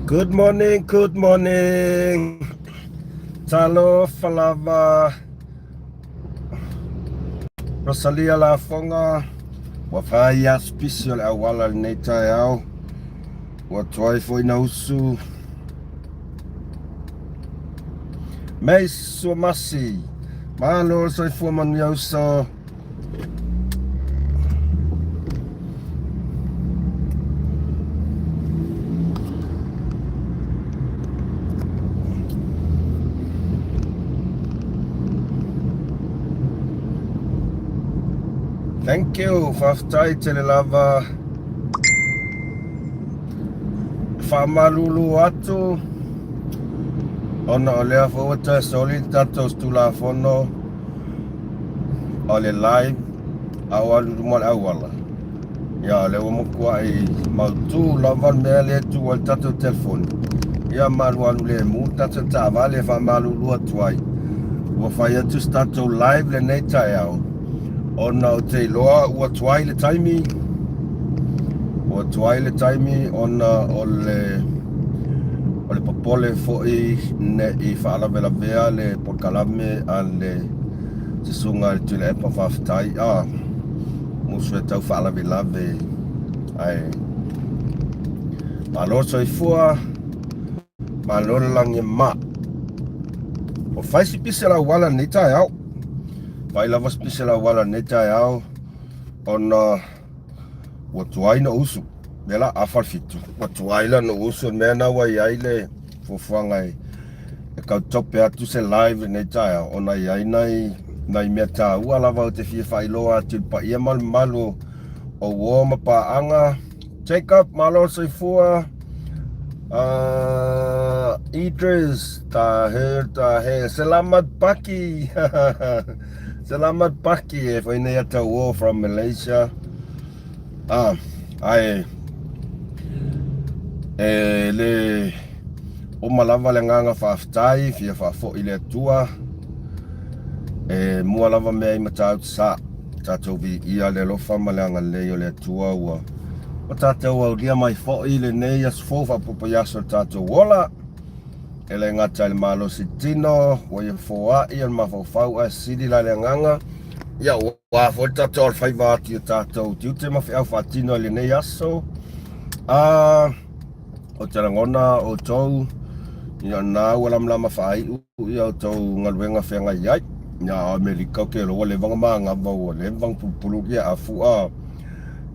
Good morning, good morning. Talofa lava. Rosalia Lafoga, ua fai lava sipisi o le auala i lenei taeao. Ua tuai foi na usu. Mei Suamasi, malo le soifua manuia uso. Thank you, faafetai tele lava. Faamalulu atu ona o lea foi ua toe soli le tatou Tulafono o le live a o alu i luma o le auala. Ia o lea ua matuai mautu lava le mea lea e tu ai le tatou telefoni. Ia ma alualu lemu le tatou taavale e faamalulu atu ai. Ua fai atu se tatou live lenei taeao ona ou te iloa ua tuai le taimi ua tuai le taimi ona o le o le popole foi ne i faalavelavea le polokalame a le Susuga i le Tuilaepa faafetai a musu e tau faalavelave ae malo soifua malo le lagi e ma o fai si pise la auala lenei taeao fai lava si pise la auala lenei taeao ona ua tuai na usu lea la afa le fitu ua tuai la na usu le mea na ua i ai le fuafuaga e e tau tope atu se live lenei taeao ona e i ai nai, nai mea taua lava ou te fia faailoa atu i le paia ma le mamalu o uo ma paaga. Jacob, malo le soifua. Uh, Idris, Tahir, Tahir, selamat pagi. selamat pagi e whai nei ata uo from Malaysia. Ah, ae e le uma lava le agaga faafetai, fia faafoi le Atua. E mua lava mea i Matautu sa, tatou viia le alofa ma le agalelei o le Atua ua ua tatou aulia mai foi lenei aso fou faapopoiaso o le tatou ola. E le gata i le malosi tino, ua ia foai o le mafaufau ae sili la le agaga. Ia ua Ua foi le tatou alofaiva atu i o tatou tiute ma feau faatino i lenei aso. A o te lagona outou ia na ua lamalama faaiu ia outou galuega feagai ai. Ia o Amerika o ke ua leva na manava ua leva na pulupulu ia afua.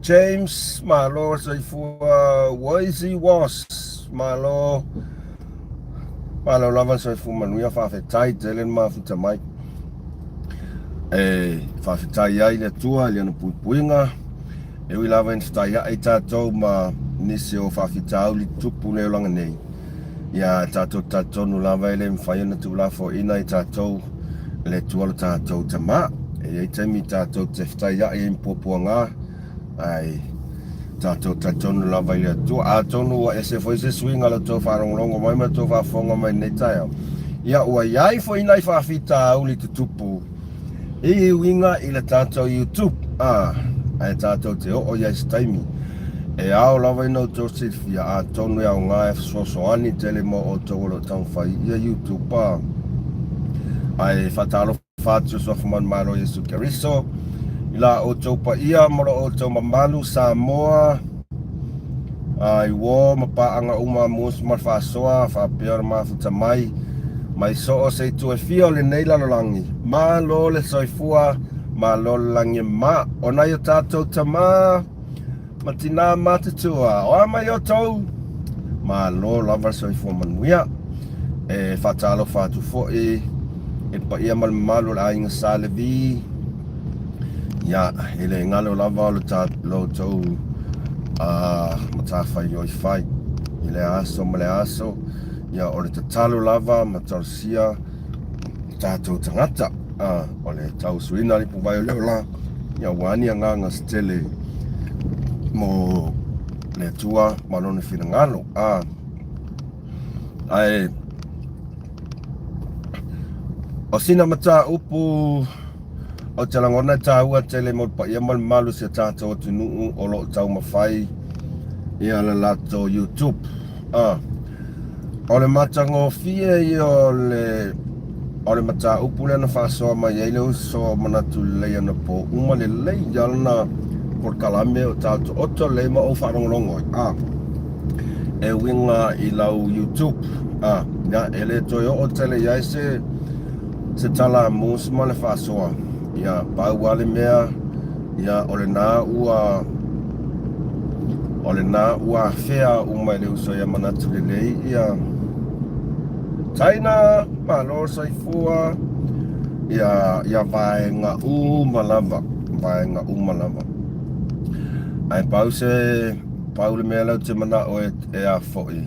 James, malo soifua. Waisi Was, malo. Malo lava soifua manuia faafetai tele le mafuta mai. E faafetai ai le Atua i Lana puipuiga, e ui lava ina fetaiai tatou ma nisi o faafitauli tutupu i le olaga nei, ia tatou talitonu lava e le mafai ona tuulafoaiina i tatou e le Atua lo tatou Tama. E i ai taimi tatou te fetaiai ai ma puapuaga, ae tatou talitonu lava i le Atua. Atonu ua ese foi se suiga i lo outou faalogologo mai ma lo outou faafofoga mai i lenei taeao, ia ua i ai foi nai faafitauli tutupu i uiga i le tatou YouTube, a, ae tatou te oo i ai se taimi. E ao lava ina outou silafia, atonu e aoga e fesoasoani tele mo outou o lo o taumafai ia YouTube, a, ae faatalofa atu i le Suafa Manumalo o Iesu Keriso, i la outou paia ma lo outou mamalu Samoa, a, i uō ma paaga uma a Musu ma le Faasoa, faapea ona mafuta mai, mai soo se itu e fia o lenei lalolagi. Malo le soifua, malo le lagi e ma, o nai o tatou tama, Ma tinā matutua, o a mai outou? Malo lava le soifua manuia. E faatalofa atu foi i le paia ma le mamalu o le aiga Sa Levi. Ia, e le galo lava lo outou uh, matafaioi fai i le aso ma le aso. Ia, o le tatalo lava ma talosia tatou tagata a o le tausuina o le ipuvai o le ola ia ua ni agaga se tele mo le Atua ma lona finagalo a ae o sina mataupu o te lagona e tāua tele mo le paia ma le mamalu o si o tātou atunuu o lo o taumafai ia le latou YouTube. Ah. O le matagofie ia o le o le mataupu lea na faasoa mai ai le uso manatu lelei anapo uma lelei lava lana polokalame o taotooto lelei ma ou faalogologo ai a e uiga i lau YouTube a ia e le toe oo tele i ai se se tala musu ma le faasoa ia pau lava le mea ia o lena ua o lena ua afea uma e le uso ia manatu lelei ia China malo soifua ia ia vaega uma lava vaega uma lava ae pau se pau le mea lea ou te manao e, e a foi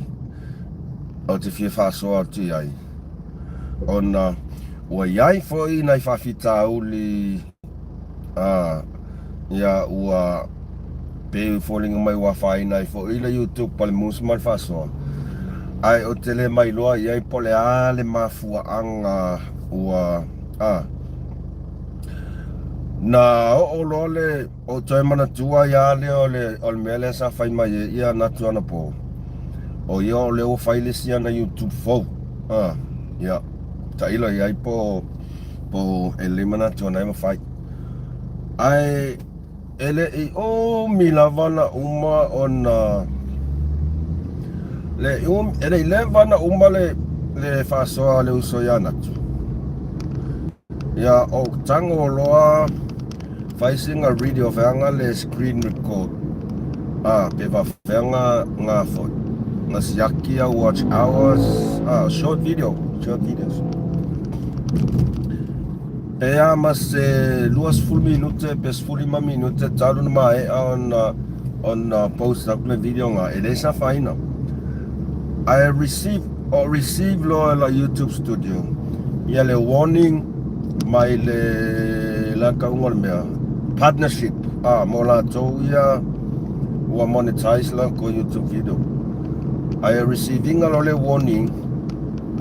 ou te fia faasoa atu i ai ona ua i ai foi nai faafitauli a ia ua pei e foliga mai ua afaina ai foi le YouTube a le Musu ma le Faasoa ae ou te le mailoa i ai po o le a le mafuaaga ua a na oo loa le ou toe manatua ai lava lea o le o le mea lea sa fai mai ai ia Natu anapo o ia o lea ua fai le isi ana YouTube fou a ia tailo i ai po o e lelei manatu ona e mafai. Ae e le i umi lava na uma ona le um, e le i leva na uma le le faasoa a le uso ia Natu. Ia o tago loa fai sina video feaga le screen record a pe faafeaga nga foi nga siaki au watch hours a short video short videos pe a ma se 20 minute pe 15 minute talu na maea ona ona post aku le video nga e le sa afaina I receive o receive loa la YouTube studio ia le warning mai le la kauga o le mea partnership a mo latou ia ua monetize la ko YouTube video ae receive inga lo le warning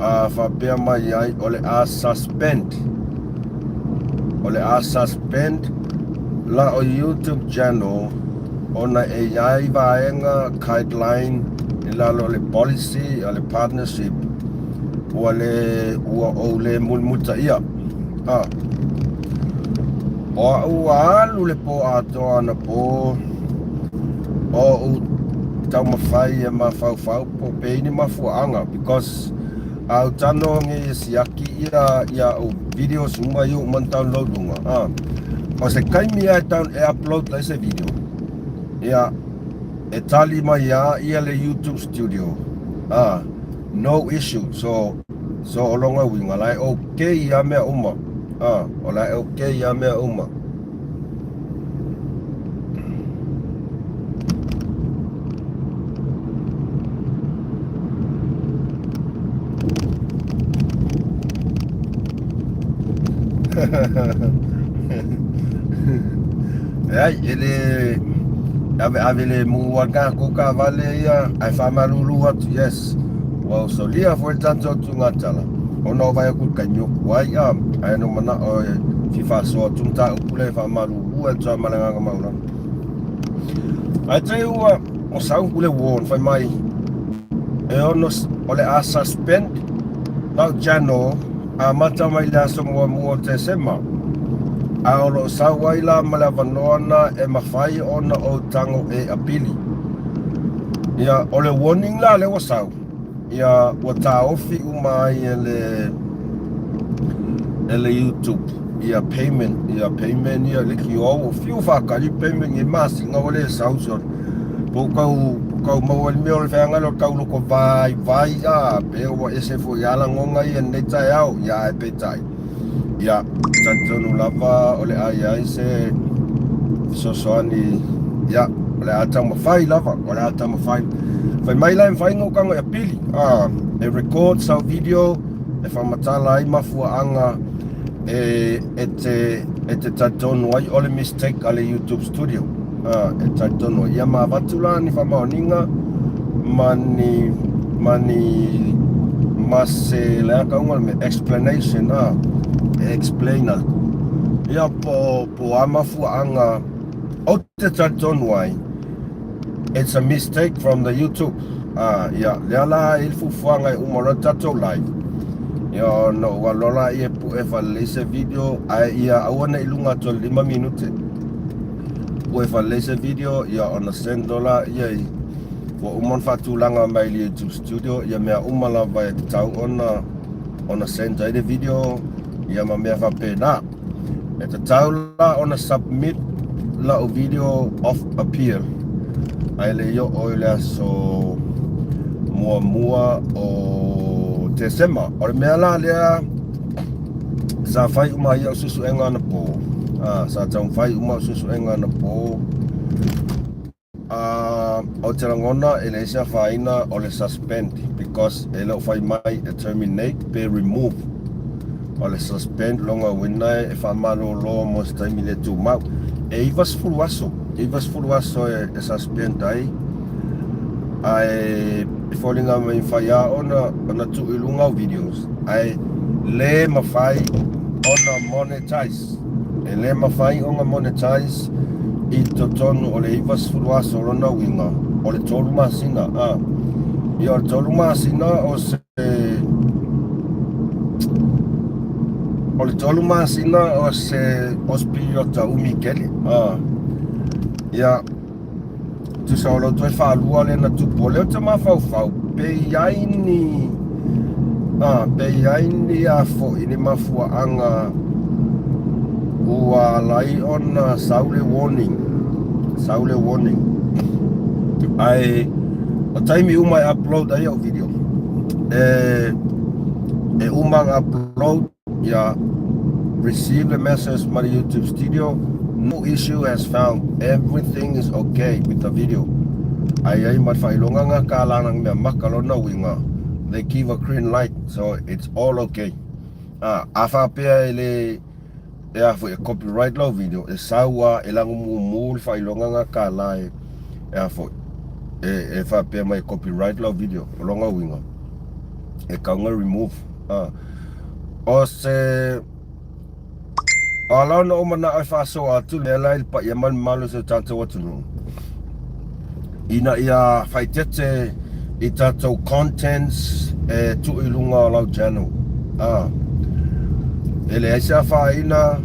a faapea mai ai o le a suspend o le a suspend la o YouTube channel ona e i ai vaega guideline i lalo o le policy a le partnership ua le ua ou le mulimulitaia. A o a'u ua alu le pō atoa anapo o ou taumafai e mafaufau po o pei ni mafuaaga because a ou tano nei e siaki ia ia a'u videos uma ia ua uma ona download luga a o se taimi lava e down e upload ai se video ia e tali mai lava ia le YouTube studio a no issue so so o lona uiga la e okay ia mea uma a o la e okay ia mea uma. Leai, e le aveave le mu a tatou taavale ia, ae faamalulu atu, yes, ua solia foi le tatou tuugatala, ona o vaai atu i le taimi o tuai, a, ae na ou manao e fia faasoa atu mataupu lea e faamalulu atu lava ma le agaga maualalo. Ae te i ua o sau le warn fai mai e ono o le a suspend lau channel amata mai le aso muamua o Tesema, a o lo o sau ai la ma le avanoa na e mafai ona ou tago e apili. Ia, o le warning la lea ua sau, ia ua taofi uma ai e le e le YouTube ia payment ia payment ia le ki o fiu whakari payment i masina ua le sau so po kau kau maua le mea o le wheanga lo kau loko vai vai a pe ua ese foi a lagonga ia nei taeao ia ae peitai ia talitonu lava o le a i ai se fesoasoani ia o le a taumafai lava o le a taumafai fai mai la e mafai ona ou tago e apili a e record sau video e faamatala ai mafuaaga e e te e te talitonu ai o le mistake a le YouTube studio a e talitonu ai ia ma avatu la ni faamaoniga ma ni ma ni ma se le a kauga o le mea explanation a e explain atu ia po po a mafuaaga ou te talitonu ai it's a mistake from the YouTube. A, ia, lea la i le fuafuaga e uma loa le tatou live, ia ona ou alu loa lea e pue faalelei se video, ae ia aua ne i luga atu o le 5 minute. Pue faalelei se video, ia ona send loa lea i ua uma ona faatulaga mai i le YouTube studio, ia mea uma lava e tatau ona ona send ai le video, ia ma mea faapena. E tatau la ona submit lau video of appeal ae le i oo i le aso muamua o Tesema. O le mea la lea sa fai uma ai au suesuega anapo. Ah, sa taumafai uma au suesuega anapo. Ah, ou te lagona e leai se afaina o le suspend because e le o fai mai e terminate pe remove. O le suspend lona uiga e faamalolo mo se taimi le tumau. E 90 aso, 90 aso e, e suspend ai ae e foliga mai mafai lava ona, ona tuu i luga au videos ae le mafai ona monetize. E le mafai ona monetize i totonu o le 90 aso o lona uiga o le 3 masina a. Ia o le 3 masina o se o le 3 masina o se o se piriota umi tele a. Ia Tusa o lou toe faalua lea na tupu, o lea ou te mafaufau, pe i ai ni, a, pe i ai ni a foi ni mafuaaga ua ala ai ona sau le warning, sau le warning. Ae o taimi uma e upload ai au video, e, e uma ona upload, Ia receive the message mai le YouTube studio, no issue has found, everything is okay with the video. Ae i ai ma le faailoga nga ka lana mea maka lona uiga, they give a green light, so it's all okay. A, a faapea e le, e a foi e copyright lau video, e sau a e lago mumu le faailoga nga ka la e, e a foi, e, e faapea mai e copyright lau video, o lona uiga, e kau nga remove. A, O se ala ona ou manaʻo e faasoa atu le ala i le paia ma le mamalu o si o tatou atunuu ina ia faaeteete i tatou contents e tuu i luga o lau channel. A, e leai se afaina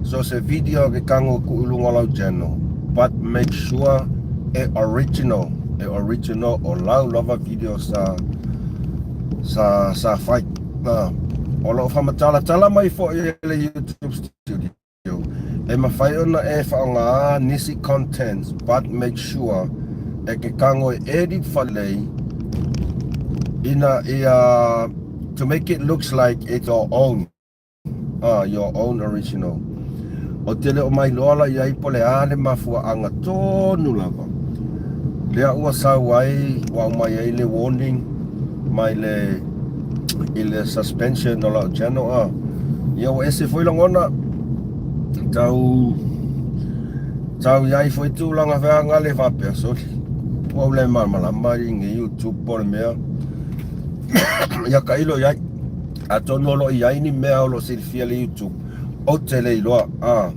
so se video ke kago e tuu i luga o lau channel, but make sure e original, e original o lau lava video sa sa sa fai. A, o lo o faamatalatala mai foi e le YouTube studio e mafai ona e faaaoga nisi contents but make sure e ke kago e edit faalelei ina ia to make it looks like it's your own. Ah, your own original. O te le o mailoa la iai po le a le mafuaaga tonu lava. Lea ua sau ai, ua aumai ai le warning mai le i le suspension o lau channel ah. Ia ua ese foi lagona tau tau iai foi tulaga feaga le faapea soli. Ua ou le malamalama i nge YouTube po le mea. Ia tailo iai. Atonu o lo o i ai ni mea o lo o silafia le YouTube, ou te le iloa. A,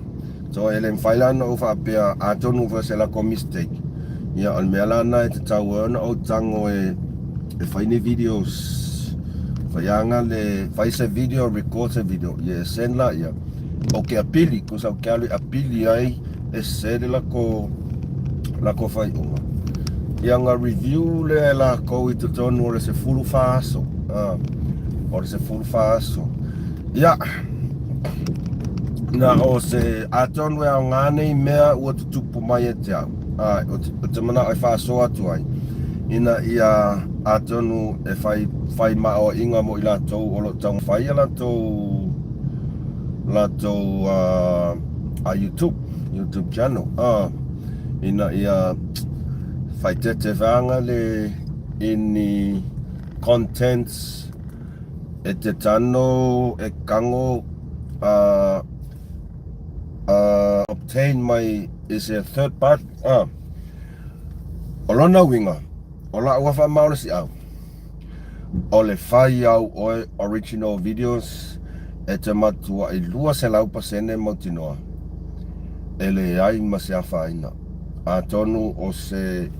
so e le mafai la ona ou faapea, atonu foi o se lako mistake. Ia, o le mea la lena e tatau ai ona ou tago e, e fai ni videos. Fai aga le, fai se video, record se video, ia e send laia. Ou ke apili, tusa ou ke alu e apili ai, e sese le lako, lako faaiuga. Ia na review lea e lakou i totonu o le 14 aso. A, o le 14 aso. Ia, na o se, atonu e aoga nei mea ua tutupu mai ia te au. A, o te, o te manaʻo e faasoa atu ai, ina ia atonu e fai, fai maoaʻiga mo i latou o lo o taumafai ia latou, latou a YouTube, YouTube channel, a, ina ia faaeteete vaega le i ni contents e te tano e kago a, a obtain mai i se third party, a. O lona uiga, o la'u afa maalosi'au, O le fai au oe original videos e te matuaʻi 200% mautinoa e leai ma se afaina. Atonu o se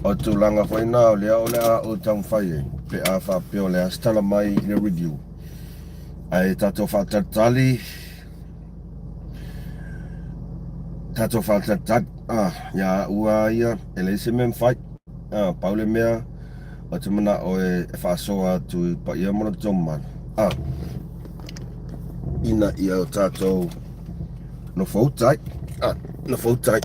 O tulaga foi na o lea o le a ou taumafai ai pe a faapea o le a se tala mai i le review. Ae tatou faatalitali, tatou faatalitali, ah, ia au lava ia, e leai se mea e mafai. Ah, pau le mea, ou te manao e faasoa atu i paia ma lo outou mamalu, ah, ina ia o tatou nofouta ai, ah, nofouta ai.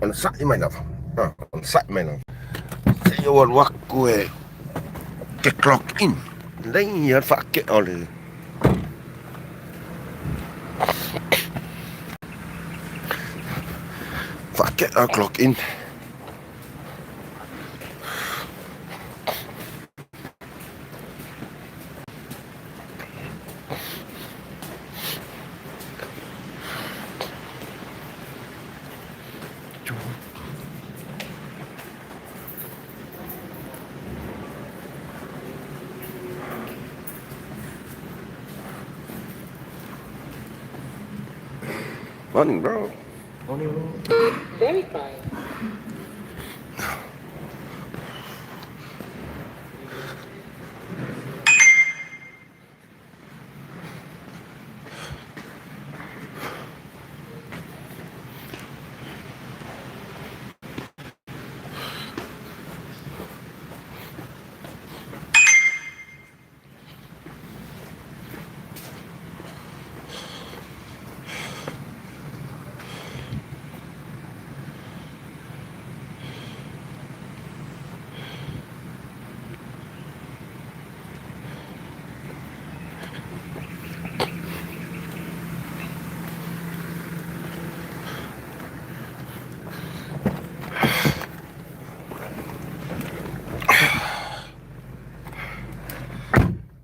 Onosai mai lava, ah, onosai mai lava. Seia ou alu atu e ke clock in. Lei ia le faakea o le faakea clock in. Morning, bro. Morning. Verify.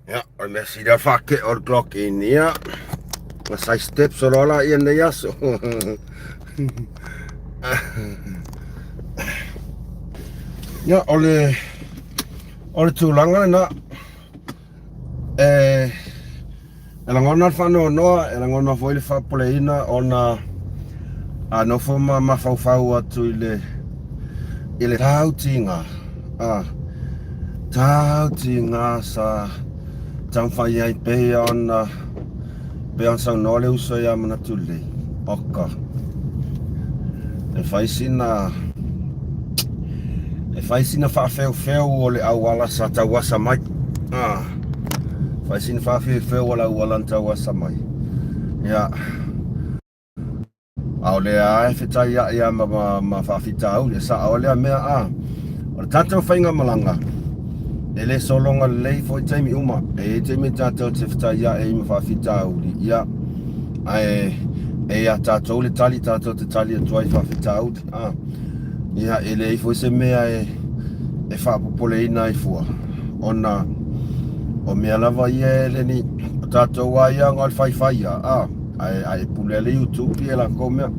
Ia, o le mea sili lava faakea o le clock in, ia. Ma sai steps o loa la ia nei aso. Ia, o le, o le tulaga lena. E, e lagona le faanoanoa, e lagona foi le faapopoleina ona a nofo ma mafaufau atu i le i le tautiga, a tautiga sa taumafai ai pei ona pei ona saunoa le uso ia Manatu Lelei, oka, e fai sina e fai sina faafeufeu o le auala sa tauasa mai. Ah, fai sina faafeufeu o le auala na tauasa mai. Ia, a o lea e fetaiai lava ma, ma, ma faafitauli, e sao lea mea a. O le tatou faigamalaga, e le sologa lelei foi taimi uma. E i ai taimi tatou te fetaiai ai ma faafitauli, ia, ae e ia tatou le tali tatou te tali atu ai i faafitauli. A, ia, e leai foi se mea e, e faapopoleina ai fua, ona o mea lava ia e le ni, o tatou lava ia na o le faifai lava, a, ae, ae e pule lava le YouTube ia latou mea.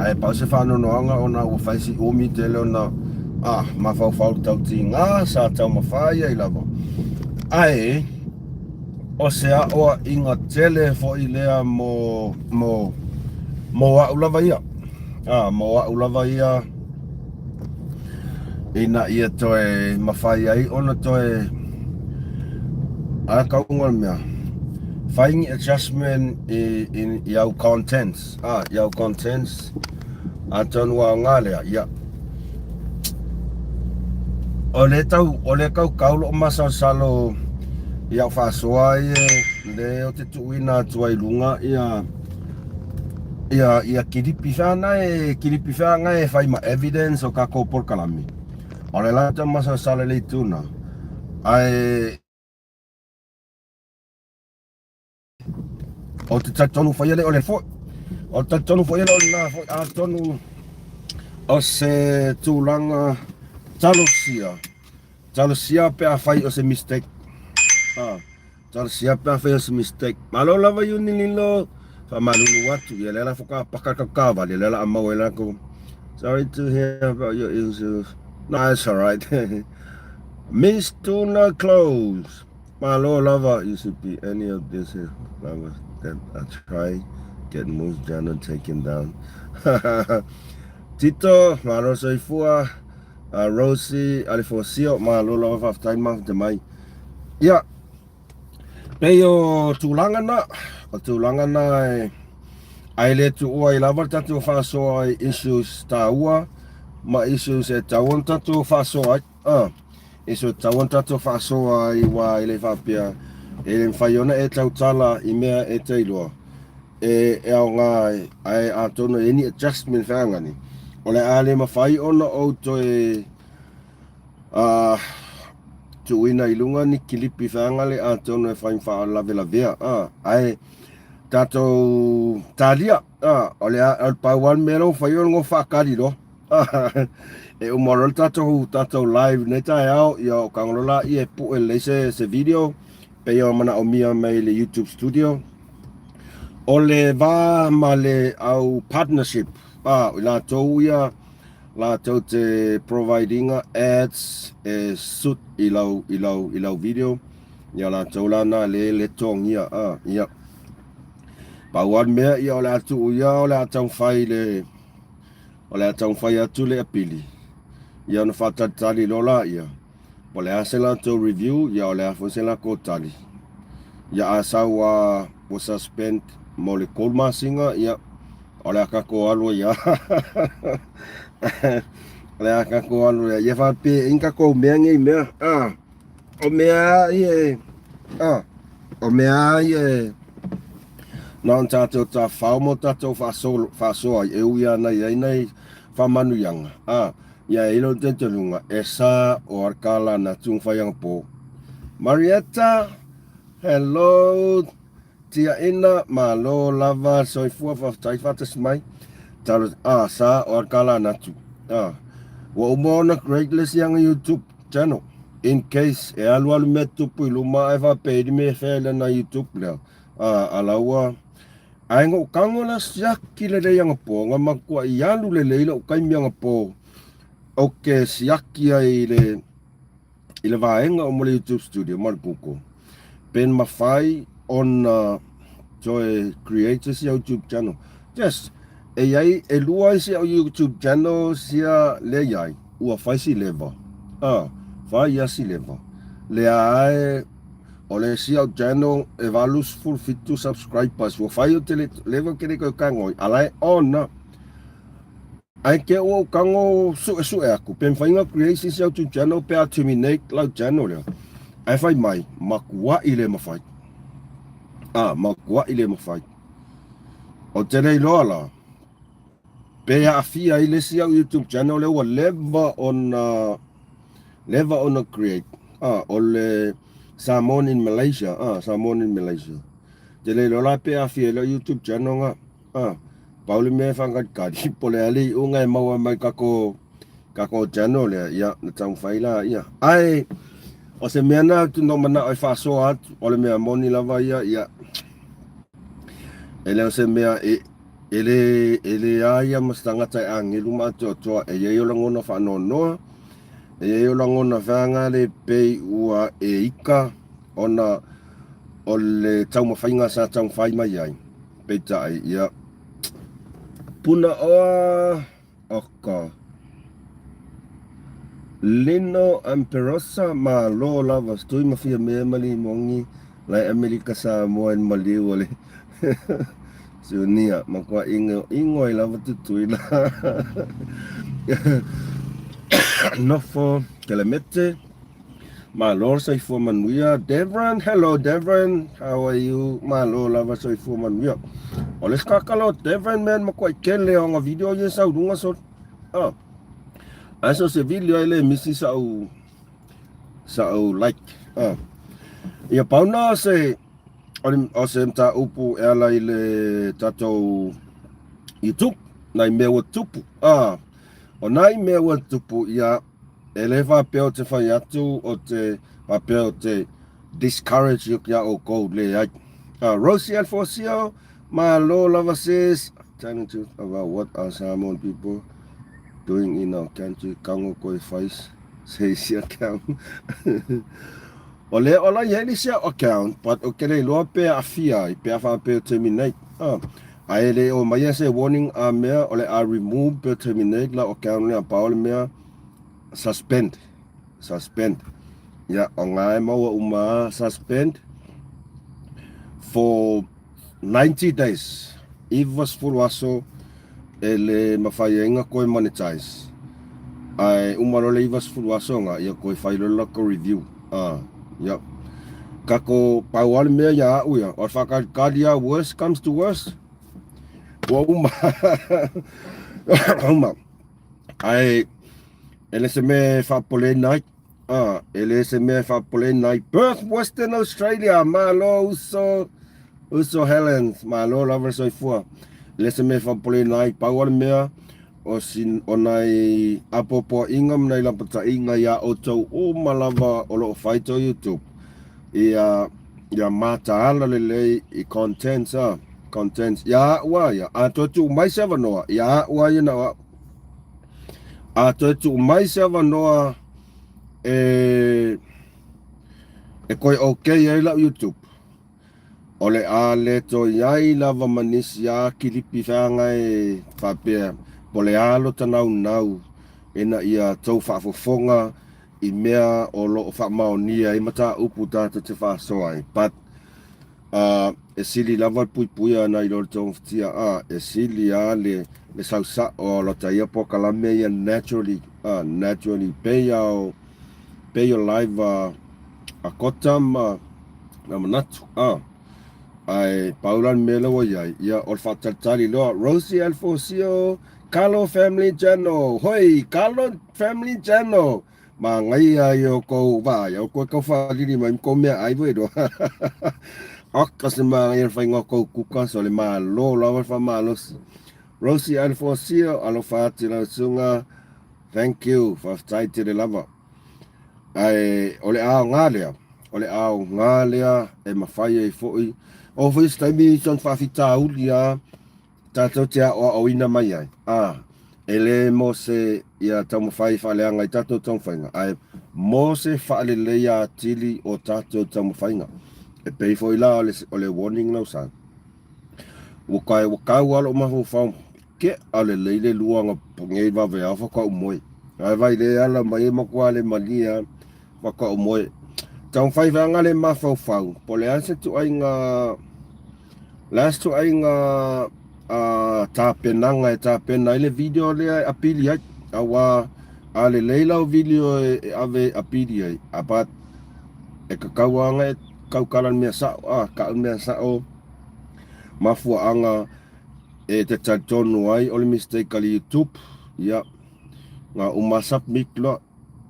Ae pau se faanoanoaga ona ua fai si umi tele ona, a, mafaufau tautiga sa taumafai ai lava. Ae, o se aoaiga tele foi lea mo, mo, mo au lava ia. A, mo au lava ia ina ia toe mafai ai ona toe a kauga o le mea fai ni adjustment i, i, i au contents a, i au contents atonu ua aoga lea ia o le tau o le kaukau loo masalosalo i au faasoa ia le o te tuuina atu ai luga ia ia ia kilipi fea na e kilipi fea na e fai ma evidence o kakou polokalame. O le la tau masalosalo i le itu na. Ae o te talitonu foi e le o le foi. O te talitonu foi e le o lena foi atonu o se tulaga talosia. Talosia pe afai o se mistake. Ah. Talosia pe afai o se mistake. Malo lava Iuni Lilo. Faamalulu atu. Ia lea la faatoa paka le tatou lea la a maua ai latou. Sorry to hear about your issues. No, it's alright. Miss Tuna Close. Malo lava. You should be any of this is flowers that I try get most Jana taken down. Tito, malo soifua. Rosie Alefosio, malo lava faafetai le mafuta mai. Ia, pei o tulaga na, o tulaga na e ae le tuua ai lava le tatou faasoa i issues taua ma issues e tatau ona tatou faasoa ai. Ah, issues e tatau ona tatou faasoa ai aua e le faapea e le mafai ona e tautala i mea e te iloa e e aoga ai, ae atonu e i ai ni adjustment feagani, o le a le mafai ona ou toe uh, tuuina i luga ni kilipi feagale atonu e fai ma faalavelavea, uh, ae tatou talia, uh, o le a, o le pau lava le mea lea ua fai o le gofa faakali loa. E uma loa le tatou tatou live nei taeao, ia o tago loa laia e pue lelei se se video pei ona manaomia mai le YouTube studio. O le va ma le au partnership, a, i latou ia latou te provide ina ads e suit i lau i lau i lau video, ia latou la na le le togia, a, ia. Pau lava le mea ia o le a tuu ia o le a taumafai le o le a taumafai atu le apili, ia ona faatalitali loa laia, po o le a se latou review, ia o le a foi se latou tali. Ia a sau a ua suspend mo le 3 masina, ia o le a tatou alu ai lava. O le a tatou alu ai. Ia faapea e tatou mea nei mea. Ah, o mea ia e, ah, o mea ia e, na ona tatou tafao ma o tatou faasoa ai, e ui lava na i ai nai faamanuiaga, a, ia e i ai lou talitonuga, e sa o Arkala na Tugafai Agapo. Marietta, hello, Tiaina, malo lava, soifua, faafetai faatasi mai. Talo, a, sa o Arkala na tu. A, ua uma ona create le isi aga YouTube channel, in case e alualu mea tupu i luma ae faapea i le mea e fea i lana YouTube lea. A, ala ua, ae na ou tago la siaki lelei anapo, na matuai alu lelei lou taimi anapo ou te siaki ai i le, i le vaega o mo le YouTube studio ma le Google. Pe na mafai ona toe create se isi YouTube channel. Just, e iai, e lua isi au YouTube channel sia lea iai, ua fai si leva. A, fai ia si leva. Lea ae, O le isi au channel e 87 subscribers ua fai o te le leva ke le koe kangoi ala e ona ai ke ua u kango sue sue aku pe mawhai nga create sisi au tu channel pe a terminate lau channel lea ai fai mai makua'i le mawhai a makua'i le mawhai o te lei loa la pe aafia ai le isi au YouTube channel lea ua leva ona leva ona create a o le Samoan in Malaysia a Samoan in Malaysia te le iloa la pe aafia ai lau YouTube channel nga a pau le mea e faakalikali po o le a le iuga e maua mai kako kako channel lea ia na taumafai la ia ae o se mea na atu no manao e faasoa atu o le mea moni lava ia ia e le o se mea e E le, e le a ia ma se tagata e agelu ma atoatoa, e i ai o lagona faanoanoa, e i ai o lagona feaga le pei ua e ika ona o le taumafaiga sa taumafai mai ai. Peitai, ia, puna oa, Oka. Lino Amperosa, Malo lava, stui ma fia mea ma limogi, lai Amerika Samoa in maliu o le Sunia, makua ingo, ingo ai lava Tutuila. Nofo, Kelemete, Malo le soifua manuia. Devron, hello Devron, how are you? Malo lava soifua manuia. O le skakala o Devron man makuai kele o nga video ye sau lunga so. Ah. Aso se video ai le misi sau sau like. Ah. Ia pauna se o se mtaupu e ala i le tatou YouTube nai mea ua tupu. Ah. O nai mea ua tupu ia E le faapea o te whai atu, o te faapea o te discourage i a oukou, leai. Rosie Alfosio, malo lava sis. Telling truth about what our Samoan people doing in our country, kango koe fais, se isi account. O lea o la i ai le isi au account, but o ke le iloa pe aafia ai, pe a faapea o terminate. Ae le o maia se warning a mea o le a remove pe terminate lau account lea, pau le mea. suspend, suspend. Ia, o ngā e maua uma suspend for 90 days, 90 aso e le mawhai ai nga koe monetize. Ae uma loa le 90 aso nga, ia koe whai loa la ko review. Ah, ia. Ka ko pau a le mea ia au ia, o le whakalikali a worst comes to worst, ua uma. Uma. Ae, e le se mea e whaapoleina ai. Ah, e le se mea e whaapoleina ai. Perth, Western Australia, malo uso, uso Helens, malo lava le soifua. E le se mea e whaapoleina ai, pau a le mea, o, sin, o nai apoapoaiga ma nai lapataiga iā outou uma lava o loo fai tou YouTube ia ia mataala lelei i contents a contents ia a'u a ia a toe tuu mai se avanoa ia a'u a ia na o a'u a toe tuu mai se avanoa e e koe okay ai lau YouTube O le a le toe i ai lava ma nisi a kilipi feaga e faapea, po le a lo ta naunau ina ia tou faafofoga i mea o lo o faamaonia ai mataupu tatou te faasoa ai. But, uh, e sili lava le puipuia ana i lo le togafitia, a, e sili a le, le sausa'o o lota ia polokalame ia naturally, a, naturally, pei a o, pei o live a, a Kota ma, Na manatu, a. Ae pau la le mea lea ua i ai, ia, o le faatalitali loa, Rosie Alfosio, Kalo Family Channel, hoi, Kalo Family Channel, Magaia i o kou vaai, au koe kau whaalili mai ma kou mea ai foi loa. Oka se magaia le whainga o kou kuka, so le malo lava le whamalosi. Rosie Alfosio, alofa atu i lau susuga, thank you, faafetai tele lava. Ae o le aoga lea, o le aoga lea e mafai ai foi, oo foi se taimi soona faafitauli lava tatou te aoaoina mai ai, a, e le mo se ia taumafai faaleaga i tatou taumafaiga, ae mo se faaleleia atili o tatou taumafaiga. E pei foi la o le warning lau sa. Ua kai ua kau lava lou mafaufau Ke a lelei le luaga nei vaveao faatoa ou moe. Ae vai le ala mai e matua le malie a faatoa ou moe. Taumafai vaega le mafaufau po o le a se ituaiga le a se ituaiga tapenaga e tapena ai le video lea e apili ai. Aua a lelei lau video e ave e apili ai, but e tatau lava ona e tautala i le mea sao, a tau le mea sao mafuaaga E te talitonu ai o le mistake a le YouTube, ia, na uma submit loa,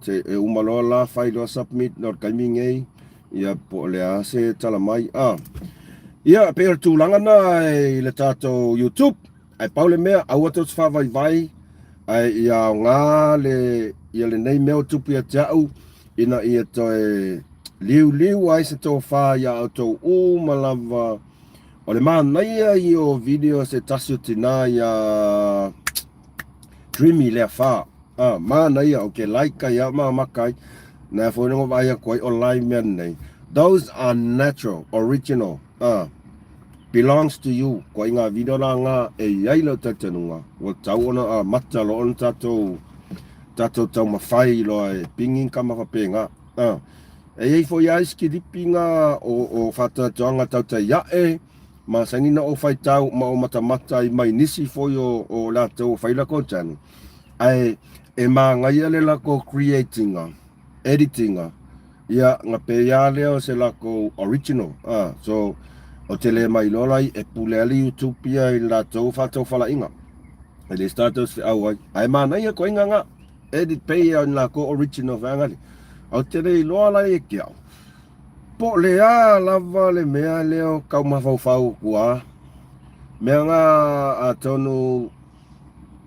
se e uma loa la fai loa submit loa le taimi nei, ia po o le a se tala mai, a. Ia, pei o le tulaga na i le tatou YouTube, ae pau le mea, aua tou te faavaivai, ae ia aoga le, ia lenei mea o tupu ia te au, ina ia toe liuliu ai se tofa ia outou uma lava. O le manaia ia o video se tasi o tina ia Dreamy lea fa. Ah, manaia o ke like ai ma makai. Na foi no vai a koi online mea nei. Those are natural, original. Ah, belongs to you. Ko i ngā video la ngā e iai lau talitonuga. Ua tau ona a mata lo ona tatou tatou taumafai loa e pingin ka mafapenga. Ah. E i ai foi a isi kilipi nga o, o whaatuatuanga tautai ae, ma saini na o whaitau ma o matamata i mai nisi foi o, o latou o whai lako channel. Ae e māngaia le lako creatinga, editinga, ia nga pēia lea o se lako original. Ah, so, o te le mai loa lai e pule ali YouTube ia i latou whaataufalainga. E le se tatou se whiau ai. Ae mānaia koe nga nga. Edit pei ia na ko original feagali. Au te le iloa la e ke au. Po le a lava le mea lea o kau mafaufau kua. Mea nga atonu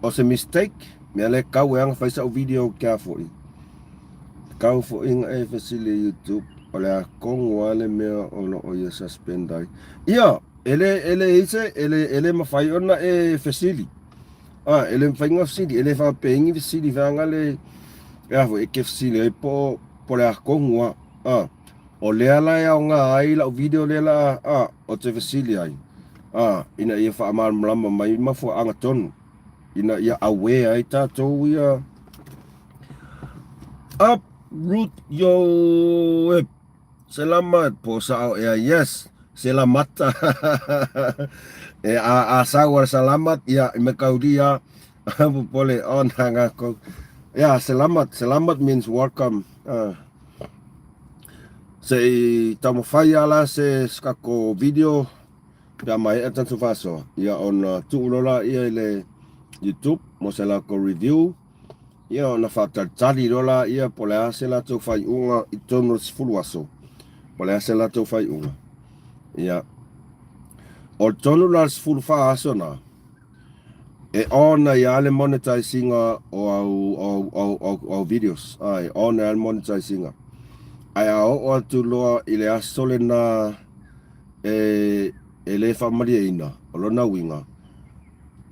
o se mistake, mea le kau e anga fai sa'u video ke a fo'i. Kau fo'i nga e fesili YouTube o le a kongu a le mea o lo o ia suspend ai. Ia, e le, e le ise, e le, e le mawhai ona e fesili. A, e le mafai ona fesili, e le faapeingi fesili feaga le, e a foi, e ke fesili ai po, po le a kohu a, a, o lea la e aoga ai lau video lea la, a, o te fesili ai, a, ina ia faamalamalama mai mafuaaga tonu, ina ia aware ai tatou ia, Uproot your web. Selamat po sao ea yes. Selamata. e a a sau a salamat ia me kauria pole on hanga ko. Yeah, selamat. Selamat means welcome. Uh, se i taumafai ala se skako video pe a mae'a tatou faasoa, ia ona tuu loa laia i le YouTube mo se latou review, ia ona faatalitali loa laia po o le a se latou faaiuga i totonu o le 10 aso, po o le a se latou faaiuga. Ia, o totonu la o le 14 aso na, e on ai lava le monetize ina o au, au, au, au, au videos, a, e on ai lava le monetize ina. Ae a oo atu loa i le aso lena e, e le faamalieina, o lona uiga,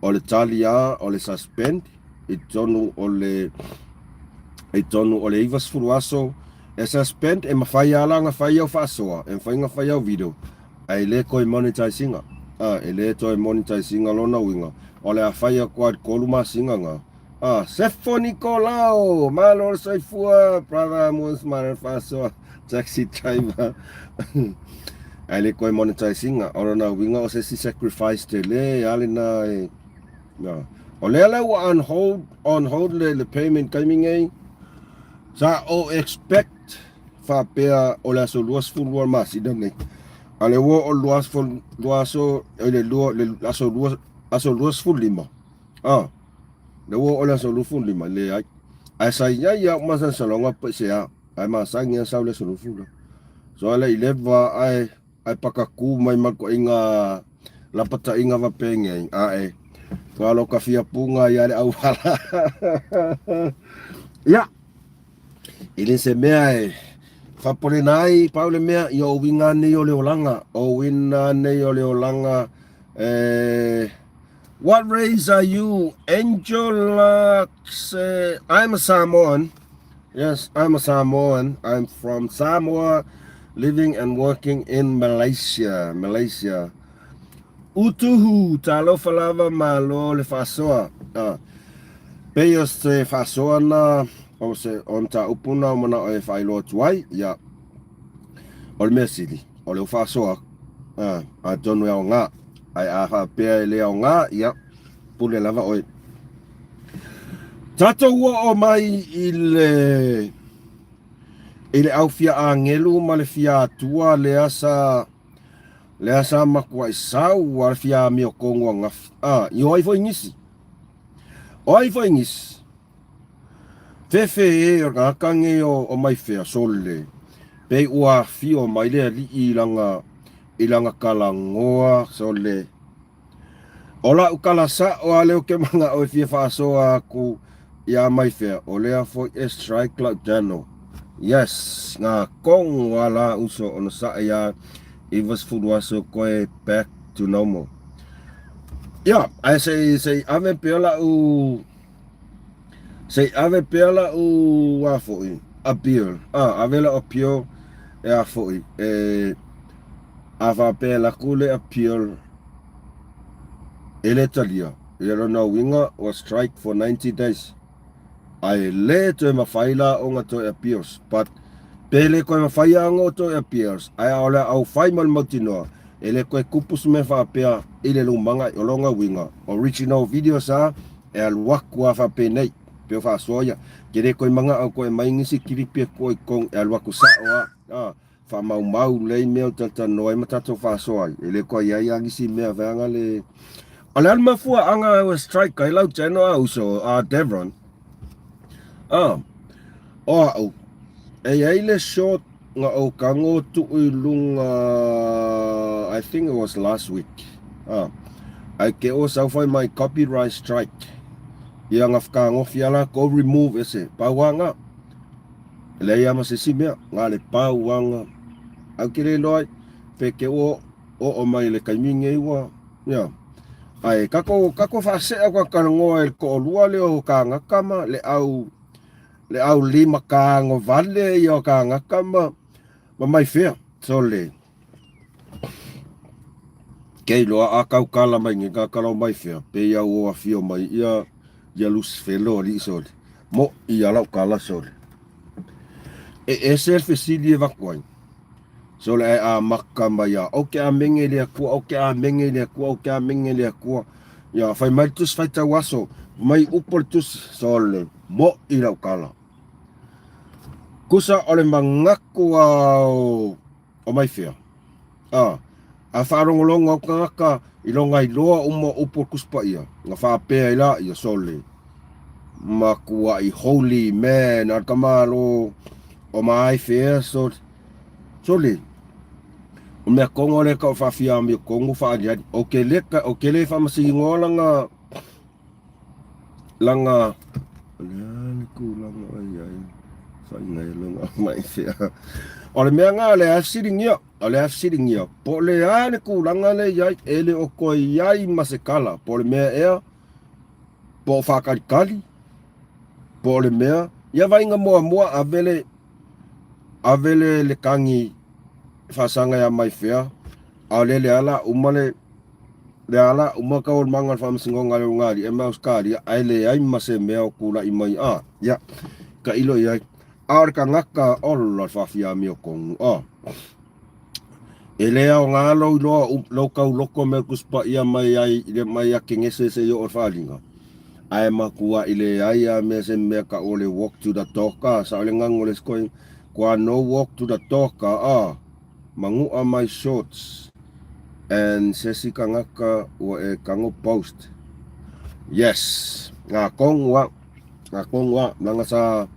o le tali lava o le suspend i totonu o le i totonu o le 90 aso e suspend, e mafai lava la ona fai au faasoa, e mafai ona fai au video, ae le toe monetize ina. A, e le toe monetize ina lona uiga, o le a fai atu lava i le 3 masina na. A, Sefo Nikolao, malo le soifua, brother Amos ma le faasoa, taxi driver. Ae le toe monetize ina, o lona uiga o se isi sacrifice tele a lena e, na. O lea la ua on hold, on hold le, le payment taimi nei, sa ou expect faapea o le aso 22 masina nei. A le ua o le 22 aso, le lua, le aso 2, aso 25. Ah, le ua o le aso 25, leai. Ae sa i ai au masalosaloga pe se a, ae masani a sau le aso 20. So ale i leva ae ae pakakū mai ma le toaiga lapataiga vapenei, ae tua ka fia puga ia le auala. Ia, e le se mea e faapolena ai, pau le mea, ia o uiga nei o le olaga, o uiga nei o le olaga e. What race are you? Angel say, I'm a Samoan. Yes, I'm a Samoan. I'm from Samoa, living and working in Malaysia. Malaysia. Utuhu, talofa lava malo le faasoa. Ah, pei o se faasoa na, o se o mataupu na o manao e faailoa atu ai, ia, o le mea sili, o le faasoa, ah, atonu e aoga. Ae a faapea e le aoga, ia, pule lava oe. Tatou oo mai i le i le au fia agelu ma le fia atua lea sa lea sa matuai sau a le fia amiotogu ananafi. A, i o ai foi nisi. O ai foi nisi. Fefe e o le tagata nei o, o Maifea, sole, pei ua afio mai le alii i lana, i lana talanoa, sole. O la'u tala sa'o a lea ou te mana'o e fia faasoa atu iā Maifea, o lea foi e strike la'u channel. Yes, ngā tonu a la uso ona saʻa iā 90 aso koe back to normal. Ia, ae se i, se i ave pea la'u Se i ave pea la'u a fo'i, appeal, a, ave la'u appeal e a fo'i, e, a faapea e laku le appeal e le talia, ia lona uiga ua strike for 90 days, ae le toe mafai la ona toe appeals, but pe le toe mafai lava ona toe appeals, ae o le a ou fai ma le mautinoa, e le toe tupu se mea faapea i le lumanai, o lona uiga, original videos a, E alu aku a faapenei, pei o faasoa ia, ke le koe manao koe mai nisi kilipi e koe kong e alu aku sao a, a, faamaumau lei mea o talatalanoa ai ma tatou faasoa ai, e le koe iai a nisi mea veanga le. O le a le mafuaaga ua strike ai lau channel a uso a Devron? A, o a'u, e iai le short na ou tago tuu i luga I think it was last week a ae ke o sau fai mai copyright strike ia na whakagofi a lakou remove ese pauanga e leai a ma se isi mea na le pauanga au ke le iloa ai pe ke o oo mai le taimi nei ua ia ae kakou kakou faasea ka talanoa i le toalua lea o kānaka ma le au Le au lima kago vale ia o kānaka ma, ma Maifea. Sole. Kei loa a kaukala mai nge kakala o Maifea, pe ia o afio mai ia, ia Lusifelo alii sole. Mo ia lau kala sole. E ese le fesili e avatu ai. Sole ae amata mai a ou te amene i le Atua, ou te amene i le Atua, ou te amene i le Atua. Ia, fai mai le tusi faitau aso, fai mai upu o le tusi, sole, mo'i lau tala. Kusa o le manatu a o, o Maifea. A, a faalogologo au tagata i lona iloa uma o upu o le Tusi Paia, na faapea ai la, ia sole, matuai holy man a le tamalo o Maifea, sole. Sole, o mea kongo le ka o faafia amio kongo faaliali. O ke le ka, o ke le faamasinoa langa, langa, o le a le tulaga o i ai, whainga e longa mai whea. O le mea ngā le a fesiligia, o le a fesiligia, po o le a le tulaga le i ai, e le o koe i ai ma se kala, po o le mea ea, po o whākalikali, po o le mea, ia vainga muamua ave le, Ave le le kagi faasaga ia Maifea, a o lea le ala uma le le ala uma taualumaga o le faamasinoga a le Ulugalii ma Ausetalia, ae leai ma se mea o tulai mai a ia tailo i ai. A o le tagata ola le faafiamia o tonu a. E le aoga lou iloa lou tauloko me le Tusi Paia mai ai i le mai a Kenese seia oo i le faaaliga. Ae matuai leai a mea se mea ka o le walk to the talk a sao le gago o le scoring kua no walk to the talk a a manu'a my shorts and sesi kangaka ua e kago post yes nga kongu a nga kongu a langa sa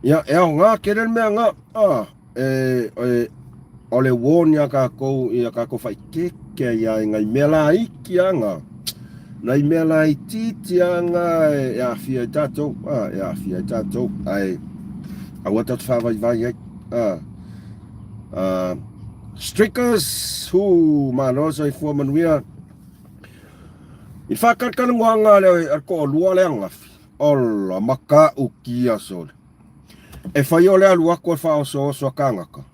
ia e aoga kele le mea nga a E, e, o le warn iā kākou, ia kākou whaikeke ai ai ngai mea laiki a ngā. Nai mea laitiiti a ngā e, e āwhia i tātou, a, e āwhia i tātou, ai, aua tātou whāwaivai ai, a, a, Streakers, hū, mālo soifua manuia. I whākarakara ngoanga le, a ko lua le angafi. Ola, maka ukia sole. E whai o le alu aku e whaosooso a kāngaka.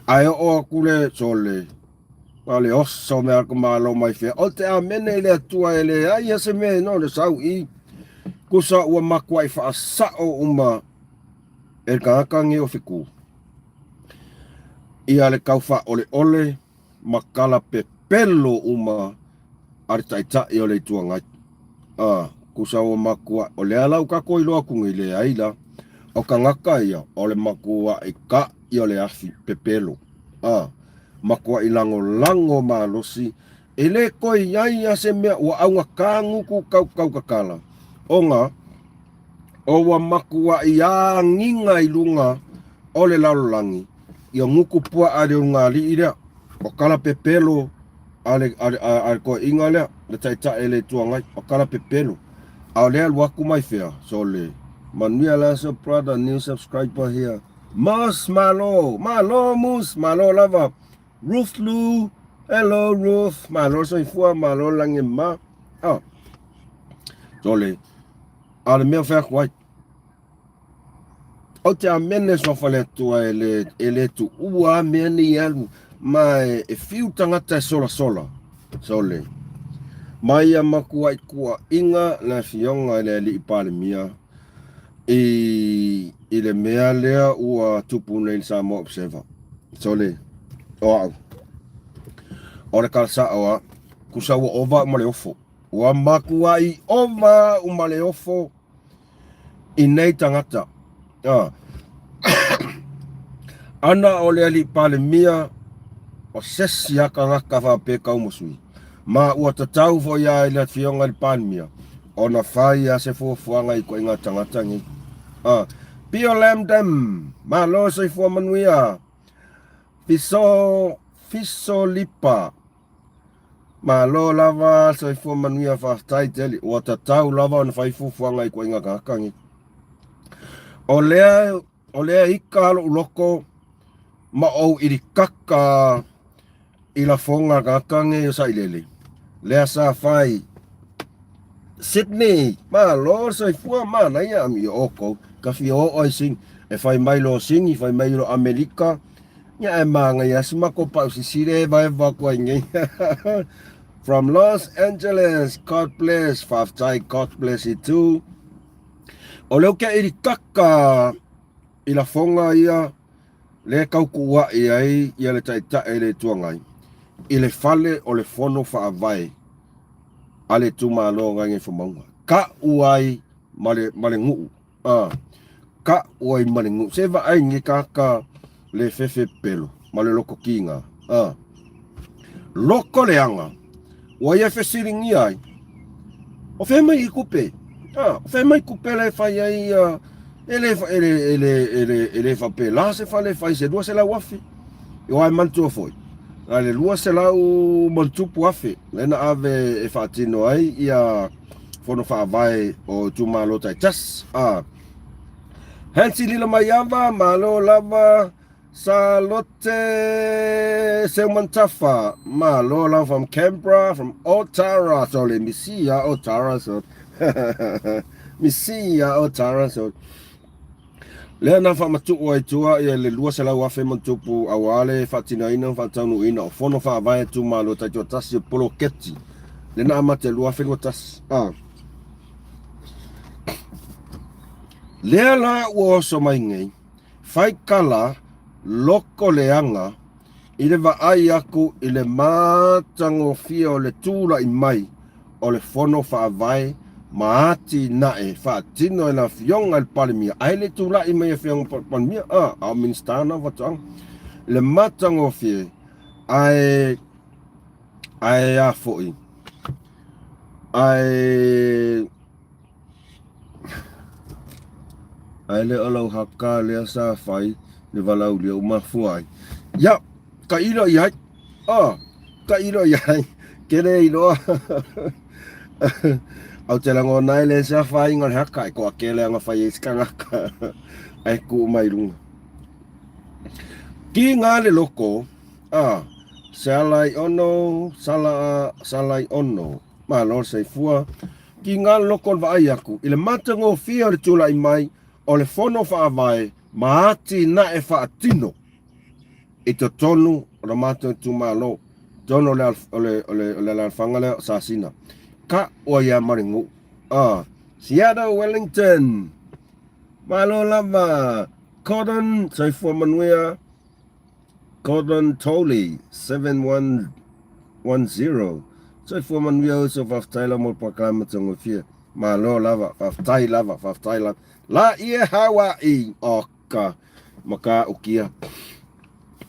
Ae oo aku le sole, a le oso me aku malo mai whea. O te amene i le atua e le ai a se mea no le sau i. Kusa ua makua i whaasao uma e kāngaka nge o whiku. Ia le kau whaole ole, ma kala pepelo uma a le Taitai o le Itu Agai. A, kusa ua makua, o le ala u kako iloa aku nei leai la, o kangaka ia, o le makua i ka i o le afi pepelo. A, makua i lagolago malosi, e le koe iai a se mea ua augata guku kaukau kakala, ona o ua makua i agiga i luga o le lalolagi, ia guku puaa le ulugalii lea, o kala pepelo a le, a le, a, a le toeaiga lea, le taitai o le Itu Agai, o kala pepelo. A o lea alu atu mai fea, sole, manuia le aso brother, new subscriber here. Mos, malo, malo Mus, malo lava. Ruth Lu, hello Ruth, malo soifua, malo lagi ma. Ah, sole, a le mea fai atu ai. Ou te amene suafa le Atua e le, e le tuua a mea nei e alu, ma e, e fiu tagata e solasola. Sole. Mai ia makuaʻi kuaʻiga le afioga i le Alii Palemia i, i le mea lea ua tupu nei i le Samoa Observer. Sole. O au. O le tala sa'o a, kusa ua ova au ma le ofo. Ua makuaʻi ova au ma le ofo i nei tagata. A. Ana o le alii Palemia o sesi a tagata faapea kau ma sui. Ma ua tatau foi a i le afioga i le Palemia ona fai a se fuafuaga i koiga tagata nei. A. Pio lam dam, malo soifua manuia. Fiso, fiso lipa. Malo lava soifua manuia faafetai tele. Ua tatau lava ona fai fuafuaga i koiga tagata nei. O lea, o lea ika loʻu loko ma ou ilikaka i lafoga tagata nei o Sailele. Lea sa fai Sydney, malo le soifua, manaia amio oukou, ka fia oo ai sing, e fai mai lo Sini, fai mai lo Amerika, ia ae manaia si makou pau sisile e vaevae atu ai nei. From Los Angeles, God bless, faafetai, God bless you too. O lea ou te ilikaka. i lafoga ia lea e tautuua'i ai ia le Taitai o le Itu Agai i le fale o le Fono Faavae a le itumalo o Gagaifomauga. Tau ai ma le, ma le nuu. A, tau ai ma le nuu. Se vaai nei tagata le fefe pelo ma le loto kiga. A, loko leaga ua ia fesiligia ai, o fea mai i tupe? A, o fea mai tupe la e fai ai ia e le, e le, e le, e le, e le faapela se fale e fai se 200,000. Aua e manatua foi, na le 200 ma le tupu afe lea na ave e faatino ai ia fono faavae o itumalo taitasi. A, Hansi Lila Maiava, malo lava. Salote Seumantafa, malo lava from Canberra, from Otara, so le misia Otara, so misia Otara, so lea na faamatuu ai tua ia le 200,000 ma tupu aua le faatinoina ma faataunuuina o fono faavae itumalo taitoatasi o poloketi lea na amata i le 2021. Ah. Lea la ua oso mai nei, Faikala loko leaga i le vaai aku i le matagofie o le tulai mai o le Fono Faavae ma atinae faatino e le Afioga i le Palemia, ae le tulai mai Afioga Palemia, a o Minisita na o Faatoaga, i le matagofie ae ae a foi ae Ae le o lau haka lea sa fai le valaaulia ua mafua ai. Ia, tailo i ai. Oh, tailo i ai. Ke le iloa. Au te langona ai le sa fai o le haka e koa ke le anga fai e se kangaka. Ai ku mai lunga. Ki ngā le loko, ah, se alai ono, sala, salai ono. Malo le soifua. Ki ngā loko o le vaai aku i le matagofie o le tulai mai o le Fono Faavae ma atinae faatino i totonu o le matou itumalo, totonu o le, o le, o le, o le alaalafaga lea o Sasina. Ka ua ia ma le nuu. Ah, Seattle Wellington. Malo lava. Cotton, soifua manuia. Gordon Tolley, 7110. Soifua manuia uso, faafetai lava mo le polokalame matagofie. Malo lava, faafetai lava, faafetai lava. La ie Hawaii, oka, matautia.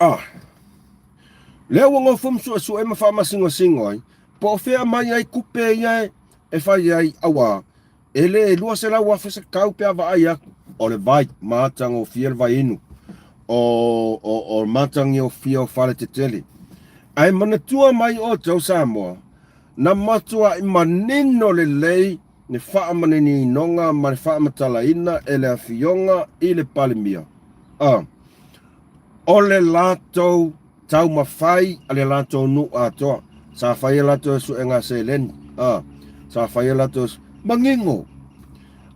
Ah, lea ua nofo ma suesue ma faamasingosingo ai, po o fea mai ai kupe ia e fai ai, auā, E le 200,000 se kau pe a vaai aku, o le vai, matagofie le vai inu, o, o, o matagiofie o fale tetele. Ae manatua mai outou Samoa, na matuai manino lelei le faamaninoga ma le faamatalaina e le Afioga i le Palemia, a, o le latou taumafai a le latou nuu atoa. Sa fai e latou suega seleni, a, sa fai e latou manino.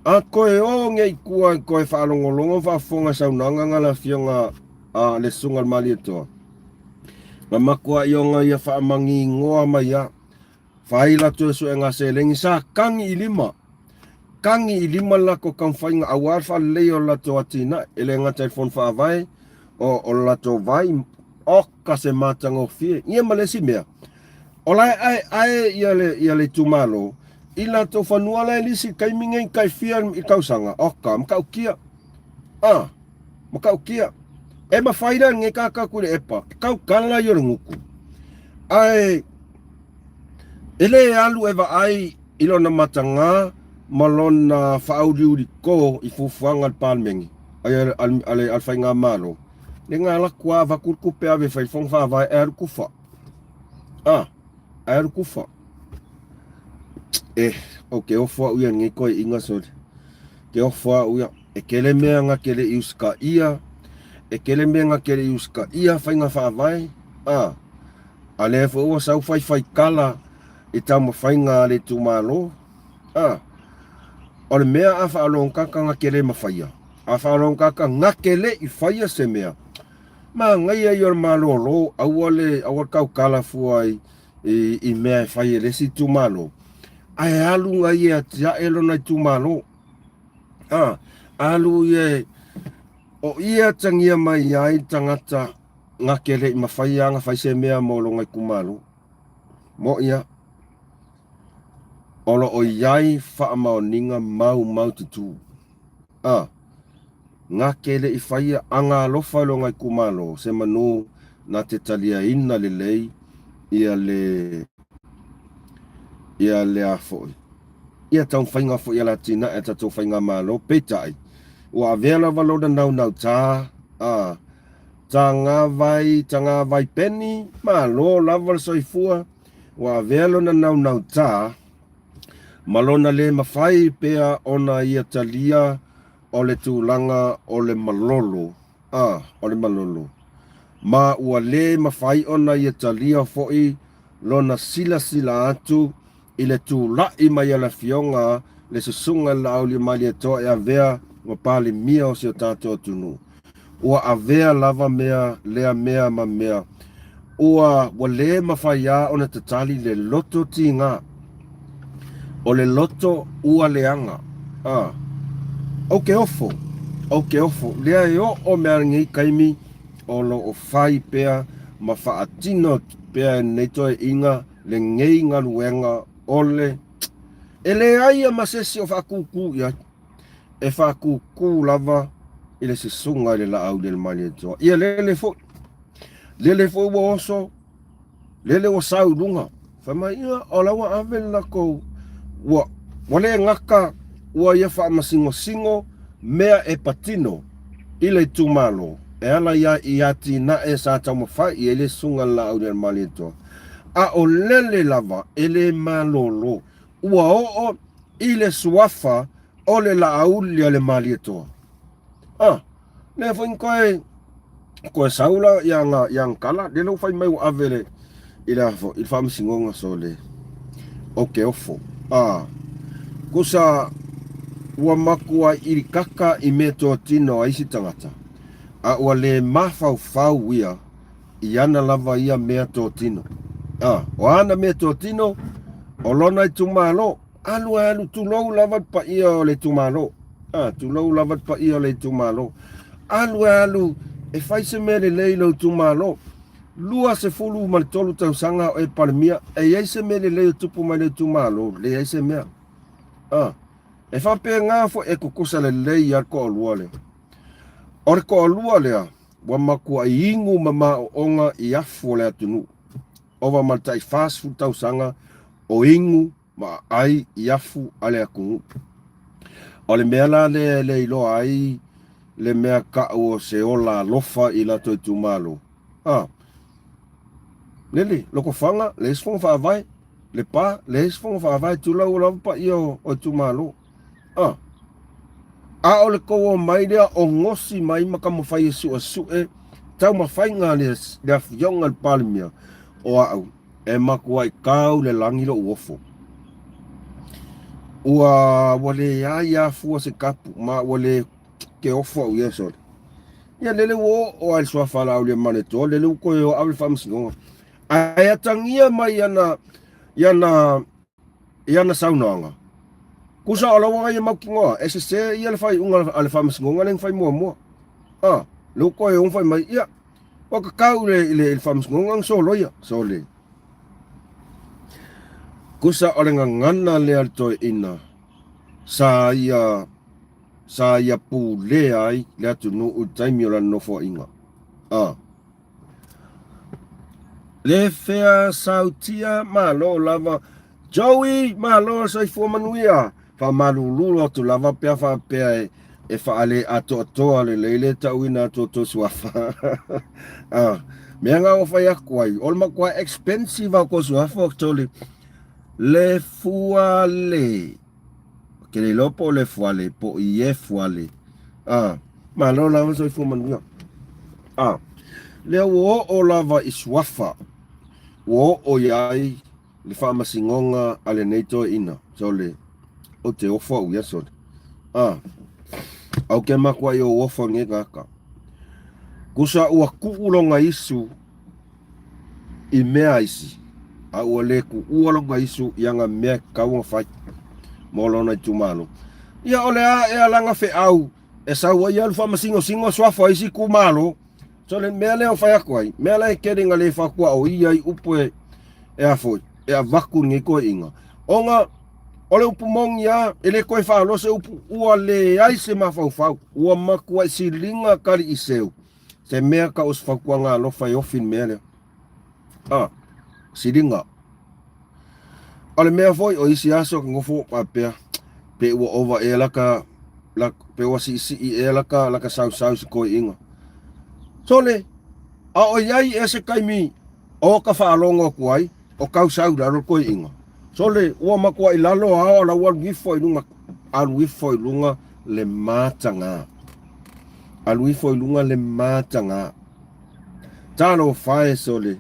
A koe o ngei kua koe faalogologo ma faafofoga saunoaga nga le afioga a le Susuga le Malietoa. Na matua ioga ia faamangingoa mai a. Fai latou suega seleni sa kagi i lima. Kagi i lima le latou taumafaiga aua le faaleleia o le latou atinae, e le gata i le Fono Faavae, o, o le latou vai, oka se matagofie. Ia ma le isi mea, o la e aeae ia le, ia le itumalo i latou fanua la e lisi i taimi nei tai fia i tausaga, oka, matautia. Ah, matautia. E mawhai la lenei tātou ku le epa, e tautala i o le nguku. Ae, E le alu e vaai i lona matagā ma lona faauliuli kō i fuafuaga a le Palemene, a le Faigamalo, le ga laku a avatu le tupe ave e fai le Fono Faavae ae alu kufa. A, ae alu kufa. E, ou te ofo au ia i lenei toeaiina sole. Te ofo au ia. E tele mea na te le i usitaia, e tele mea na te le i usitaia faiga faavae, a, A lea foi ua sau faifaitala i taumafaiga a le itumalo. A, o le mea a faalogotata na te le mafaia, a faalogotata na te le i faia se mea, manaia ia o le malolo, aua le, aua le tautala fua i, i, i mea e fai e le isi itumalo, ae alu na ia e atiae lona itumalo. A, alu ia e. O ia atagia mai ai le tagata gake le i mafai aga fai se mea mo lona itumalo. Mo ia, o lo o i ai faamaoniga maumaututu. A, gake le i faia aga alofa i lona itumalo semanu na te taliaina lelei ia le ia le a foi ia taumafaiga foi a le atinae a tatou faigamalo. Peitai, ua avea lava lona naunautā, a, tagavai, tagavai peni, malo lava le soifua, ua avea lona naunautā ma lona lē mafai pea ona ia talia o le tulaga o le malolo, a, o le malolo, ma ua lē mafai ona ia talia foi lona silasila atu i le tula'i mai a le Afioga le Susuga i le Laauliamalietoa e avea ma Palemia o si o tatou atunuu. Ua avea lava mea lea mea ma mea ua ua lē mafai a ona tatali le loto tigā. O le loto ua leaga. A. Ou ke ofo, ou ke ofo, lea e oo mea lenei taimi o lo o fai pea ma faatino pea e lenei toeaiina lenei galuega o le E leai a ma se isi o faakūkū i ai, e faakūkū lava i le susuga i le Laauli a le Malietoa. Ia lele foi, lele foi ua oso, lele ua sau i luga. Fai mai, ia, o la ua ave le latou, ua, ua le gata ua ia faamasingosingo mea e patino i le itumalo e ala ia i atinae sa taumafai i ai le susuga i le Laauli a le Malietoa. A o lele lava e le malolo, ua oo i le suafa o le Laauli a le Malietoa. A, lea foi koe koe sau la ia nga ia kala le lo fai mai ua ave le i le afo i le faamasinoga so le o ke ofo. A, kusa ua makuai ilikaka i mea totino a isi tagata, a ua le mafaufau ia i ana lava ia mea totino. A, o ana mea totino, o lona itumalo, alu a alu, tulou lava le paia o le itumalo. A, tulou lava le paia o le itumalo. Alu a alu, e fai se mea lelei i lou itumalo. 23 tausaga o e Palemia, e i ai se mea lelei o tupu mai le itumalo? Leai se mea. A, e faapena foi e tutusa lelei a le toalua lea. O le toalua lea, Ua matuai inu ma maoonga i afu o le atunuu. Ova ma le tai 40 tausaga o inu ma aai i afu a le atunuu. O le mea la lea e le iloa ai le mea taʻu o se ola alofa i latou itumalo. A. Lele, Lotofaga, leai se fono faavae. Lepa, leai se fono faavae. Tulou lava paia o itumalo. A. A o le tou omai lea o gosi mai ma taumafai e suesue taumafaiga a le Afioga i le Palemia, o au, e matuai tau le lagi lou ofo. Ua, ua leai a fua se tapu, ma ua le ke ofo au ia sole. Ia lele ua oo a i le suafa a Laauliamaletoa, lele ua toe o ave le faamasinoga. Ae atagia mai ana, i ana I ana saunoaga, Kusa o lau aga ia mautinoa, e sese ia le faaiuga a le Faamasinoga lea na fai muamua. A, lea ua toe fai mai, ia, ua tatau i le, i le, i le Faamasinoga ona soloia. Sole. Kusa o le gagana lea a le toeaina sa ia, sa ia pulea ai le atunuu i le taimi o lana nofoaiga. A. Le fea sautia malo lava Joey malo soifua manuia faamalulu atu lava pea faapea e, e faale atoatoa lelei le tauina atu o tou suafa. Ah, mea nga ua fai aku ai, o le matua expensive au tou suafa actually. Le fua le. Ke le iloa po o le fuale, po o ie fuale. Ah, malo lava soifua manuia. Ah, lea ua oo lava i suafa, ua oo i ai le faamasinoga a lenei toeaina. Sole, ou te ofo au ia sole. Ah, au ke makuai o ofo nge kaka. Kusa ua kuu longa isu i mea isi, a ua le kuʻua lona isu i ana mea e tatau ona fai mo lona itumalo. Ia, o le a ea lana feau E sau ai alu faamasingosingos suafa o isi itumalo. So le mea lea o fai atu ai, mea la e tele ina le fatuaoia ai upu e e a foi, e avatu i lenei toeaiina. Ona o le upu moni lava, e le toe faaloa se upu, ua leai se mafaufau, ua matuai siliga taliiseu, se mea tau o se fautuaga alofa e ofi i le mea lea. A, siliga. O le mea foi, o isi aso nofo faapea, pe ua ova ea laka, pe ua siisii ea laka, laka sausau i se toeaiina. Sole, a o i ai ea se taimi o ka faalogo atu ai, o tau sau i lalo le toeaiina. Sole, ua matuai lalo ao a la ua alu ifo i luga, alu ifo i luga le mataga. Alu ifo i luga le mataga. Talofa e sole,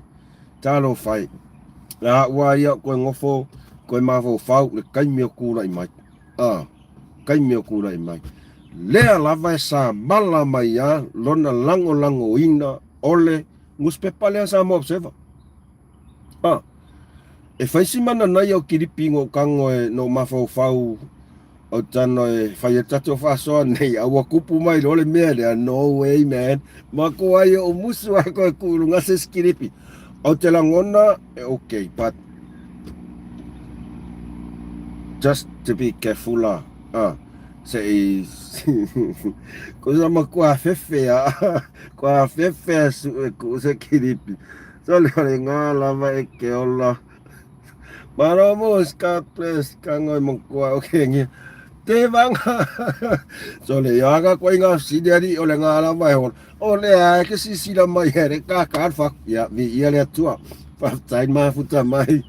talofa e. A ua ia koe nofo, koe mafaufau le taimi o tulai mai. A, taimi o tulai mai. Lea lava e samala mai a lona lagolagoina o le nusipepa lea Samoa Observer. A, e fai si mananaia o Kilipi no tago e no mafaufau o tano e fai e tatou faasoa nei, a ua kupu mai loa le mea lea, no way man, matua ai o musu a koe tuu i luga se isi kilipi. Ou te lagona e okay, but just to be careful la, ah, se i ko sa matua fefe a, kua fefe a su e kuu se kilipi. So le ole ngā lava e ke ola. Malo mo God bless ka ngoi mo kua o ke ngi. Te vanga. So le ia ka koi ngā sini ari o le ngā lava e hol. O le a ke sisila mai e re ka ka fa. Ia vi ia le atua. Whaftai mafuta mai.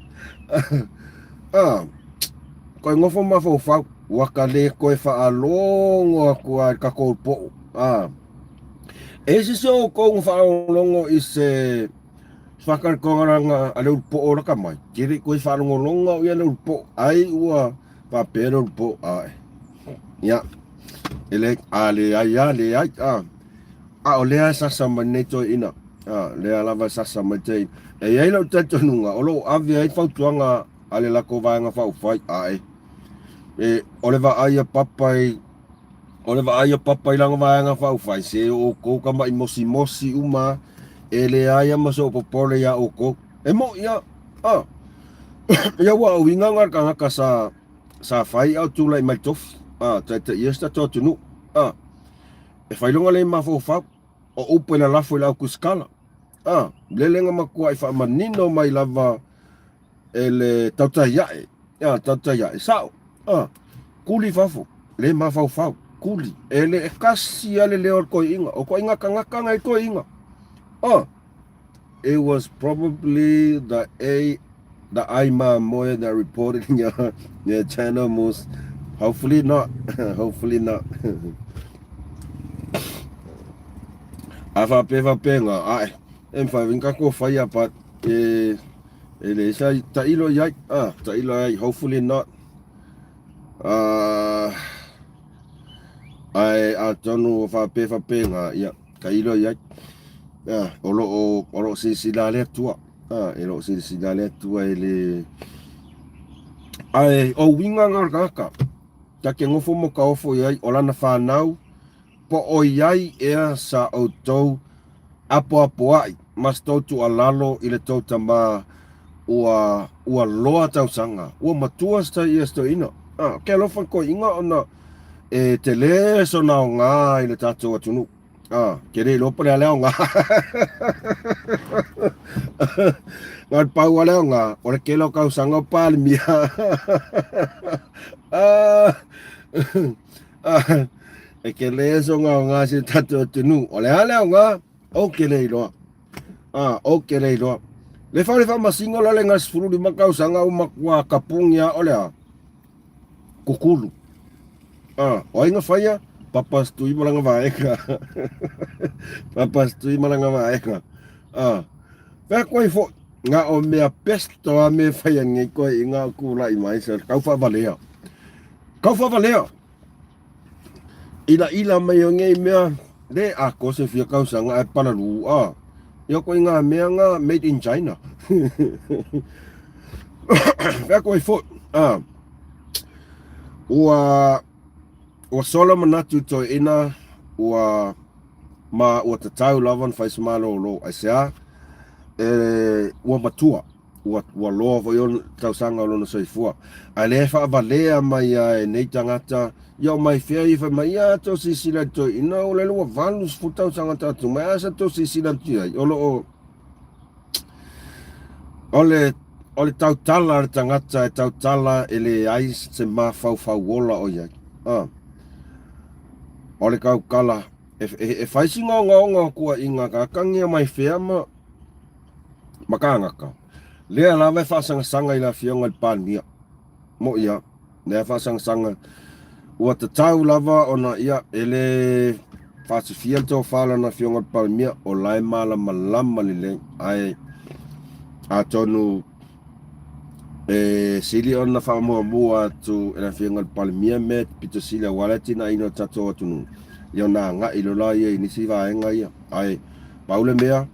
Ah, koe ngofo mafaufau. Ua ka le koe whaalongo aku a ka kou po'o. Ah. E isi se oukou na faalogologo i se whakalikogaranga a le ulupo'o laka mai. Ke le koe faalogologo au ia le ulupo'o. Ai ua faapea le ulupo'o ae. Ia, e le, a le ai a le ai. A, a o lea e sasa mai nei toeaina. A, lea lava e sasa mai te. E i ai lau talitonuga, o loo ave ai fautuaga a le latou vaega faaupufai. Ae, e, o le vaai a Papa i O le vaai a Papa i lana vaega faaupufai, se o outou tama'i mosimosi uma e leai a ma so'o popole iā outou. E mo'i a, a. Ia ua uiga na le tagata sa, sa fai a o tulai mai tofi, a, taitaia si tatou atunuu, a. E fai lona le mafaufau, o upu e lalafo i le aukusikala, a. Lele na matua'i faamanino mai lava e le tautai ae, a, tautai ae, sao, a, kuli fafo, le mafaufau, kuli, e le e kasi a le leo o le toeaina, o toaiga tagata na e toeaina, a, it was probably the A, the ai mamoe that reported in your, your channel most, hopefully not, hopefully not. A whape whape ngā, ae, e mwhai winga ko whaia, but, e, E le sa tailo i ai, ah, tailo i ai, hopefully not. Ah, ai atonu o whapewhapenga, ia, tailo i ai. Ah, o lo o, o lo o silasila le Atua. Ah, e lo o silasila le Atua e le... Ai, o uiga ngā tagata, ta ke ngofo mo ka ofo i ai, o lana whanau, Po o i ai ea sa outou apoapoaʻi ma sa tou tuualalo i le tou tama ua ua loa tausaga, ua matua sa ia se toeaina. A, ke alofa toeaina ona e tele sona aoga i le tatou atunuu. A, ke le iloa po o le a le aoga. Na o le pau lava le aoga, o le tele o tausaga o Palemia. Ah, E ke le so ngā ngā se tatou atunuu. O le a le aoga, ou ke le iloa. Ah, ou ke le iloa. Le fale faamasino la le nga 15 tausaga o matua kapugia o le a? Kukulu. Ah, o ai na whaia? Papa Stui malanga vaega. Papa Stui malanga vaega. Ah, whea koe fo, ngā o mea best o a me whaia ngei koe i ngā kūlai mai, so kau whawalea. Kau whawalea! Ilaila mai o ngei mea, le a ko se fia tausaga ae palalū a. Ia koe ngā mea ngā made in China. Whea koe fo, a. Ua, ua sola manatu toeina, Ua ma ua tatau lava ona fai se malōlō. Aisea? E, ua matua, ua, ua loa foi ona tausaga o lona soifua. Ae lea e faavalea mai lava e nei tagata, ia o mai fea ia fai mai, ia tou silasila i le toeaina, o lele ua 80 tausaga tatou mai, a sa tou silasila atu i ai, o lo o, o le, o le tautala a le tagata e tautala e leai se mafaufau ola o i ai. Ah. O le tautala, e, e, e fai sina ogaoga o tuuaiga kakagia mai fea ma, ma kānaka. Lea lava e faasagasaga i le Afioga i le Palemia. Moʻi a, lea e faasagasaga. Ua tatau lava ona, ia, e le faasifia le tofa lana Afioga i le Palemia, o la e malamalama lelei. Ae, atonu e sili ona faamuamua atu e le Afioga i le Palemia mea pito sili aua le atinaeina o le tatou atunuu, ia ona agai loa lea i nisi vaega ia. Ae, pau le mea,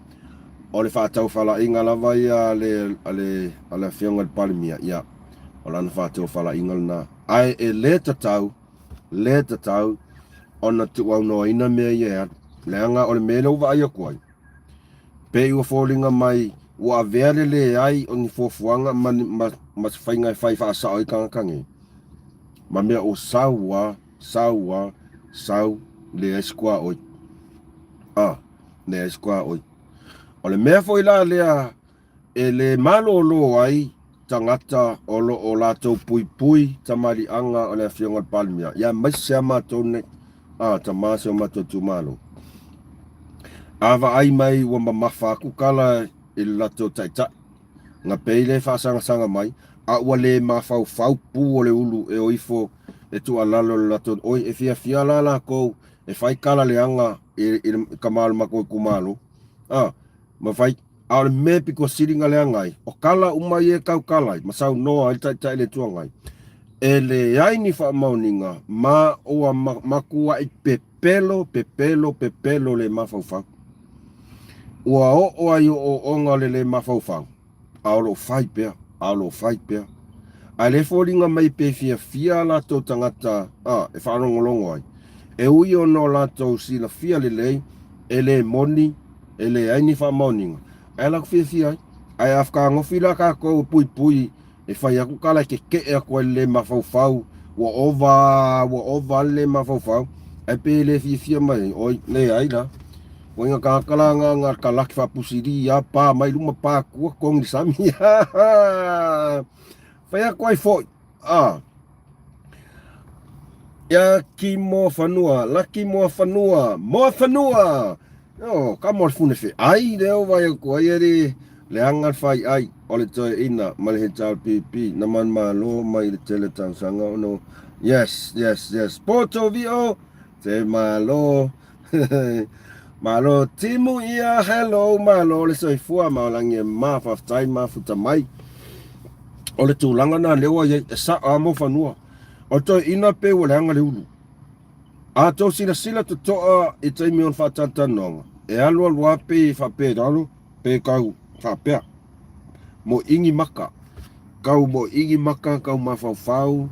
O le faataufalaiga lava ia a le, a le, a le Afioga i le Palemia, ia, o lana faataufalaiga lena. Ae e le tatau, le tatau ona tuuaunoaina mea ia e alu. Leaga o le mea lea ua vaai atu ai, pei ua foliga mai ua avea le leai o ni fuafuaga ma, ma, ma se faiga e fai faasao ai tagata nei, ma mea ua sau a, sau a, sau, leai se tuaoi. Ah. Leai se tuaoi. O le mea foi la lea e le malōlō ai tagata o lo o latou puipui tamaliiaga o le Afioga i le Palemia, ia aemaise lava matou nei, a, tama si o matou itumalo. A vaai mai ua mamafa atu tala i le latou taitai, na pei le faasagasaga mai, a ua le mafaufau pu o le ulu e o ifo e tuualalo i le latou, oi, e fiafia la latou e fai tala leaga i, i le tama o le matou itumalo. A, ma fai, a o le mea pito sili na leaga ai, o tala uma ia e tautala ai, ma saunoa ai le Taitai o le Itu Agai, e leai ni faamaoniga ma ua matuai pepelo, pepelo, pepelo le mafaufau. Ua oo ai ooooga o le le mafaufau, a o lo o fai pea, a o lo o fai pea. Ae le foliga mai pe fiafia a latou tagata a, e faalogologo ai. E ui ona o latou silafia lelei, e le moni, e leai ni faamaoniga, ae latou fiafia ai. Ae a fetagofi la tatou e puipui e fai atu tala e kekeʻe atu ai le le mafaufau, ua ova, ua ova le le mafaufau, ae pe le fiafia mai ai, oi, leai la. Ua inga tagata la nga nga kalaki faapusili a pa mai luma pa tua togi le sami. Fai atu ai foi. Ah. Ia ki moa fanua, laki moa fanua, moa fanua. Oh, ka mo le fune fe ai le o vai atu ai le leaga le fai ai o le toeaina ma le HRPP na manumalo mai le tele tausaga ono. Yes, yes, yes. Poto vio, te malo. Malo timu ia, hello, malo le soifua ma olangi e ma, faafetai mafuta mai. O le tulaga na lea ua iai, e sao a mo fanua. O le toeaina pe ua leaga le ulu. A tou silasila totoa i taimi o le faatalatalanoaga, e alu alu a pe faapea i lalo, pe tau faapea. Moʻiigi maka, kau moʻiigi maka, kau mafaufau,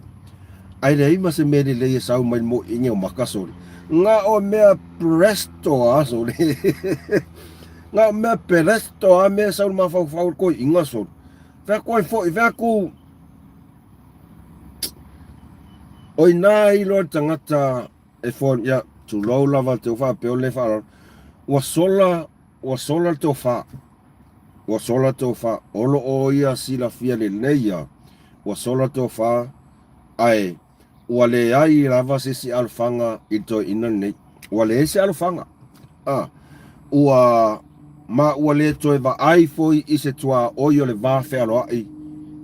ae leai ma se mea lelei e sau mai le moʻiigi o maka sole. Na o mea presto a sole. Na o mea presto a mea sau le mafaufau o le toeaina sole. Fea koe foi, fea ku. O ina i loa le tagata e phone, ia, tulou lava te faapea o le faaaloalo. Ua sola, ua sola le tofa. Ua sola tofa, o lo o ia silafia lelei ia, ua sola tofa, ae ua leai lava se isi alofaga i le toeaina lenei. Ua leai se alofaga. A, ua, ma ua le toe vaai foi i se tuaoi o le va fealoai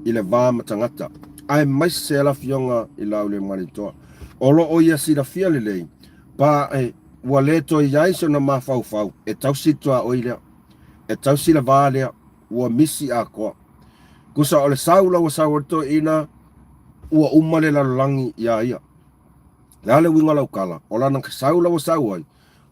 i le va ma tagata, aemaise le Afioga i Laaulialemalietoa. O lo o ia silafia lelei, pa, e, ua le toe i ai sona mafaufau e tausi le tuaoi lea. E tausi le va lea, ua misi atoa. Tusa o le sau la ua sau ai le toeaina, ua uma le lalolagi iā ia. Le a le uiga o lau tala, o lana sau la ua sau ai,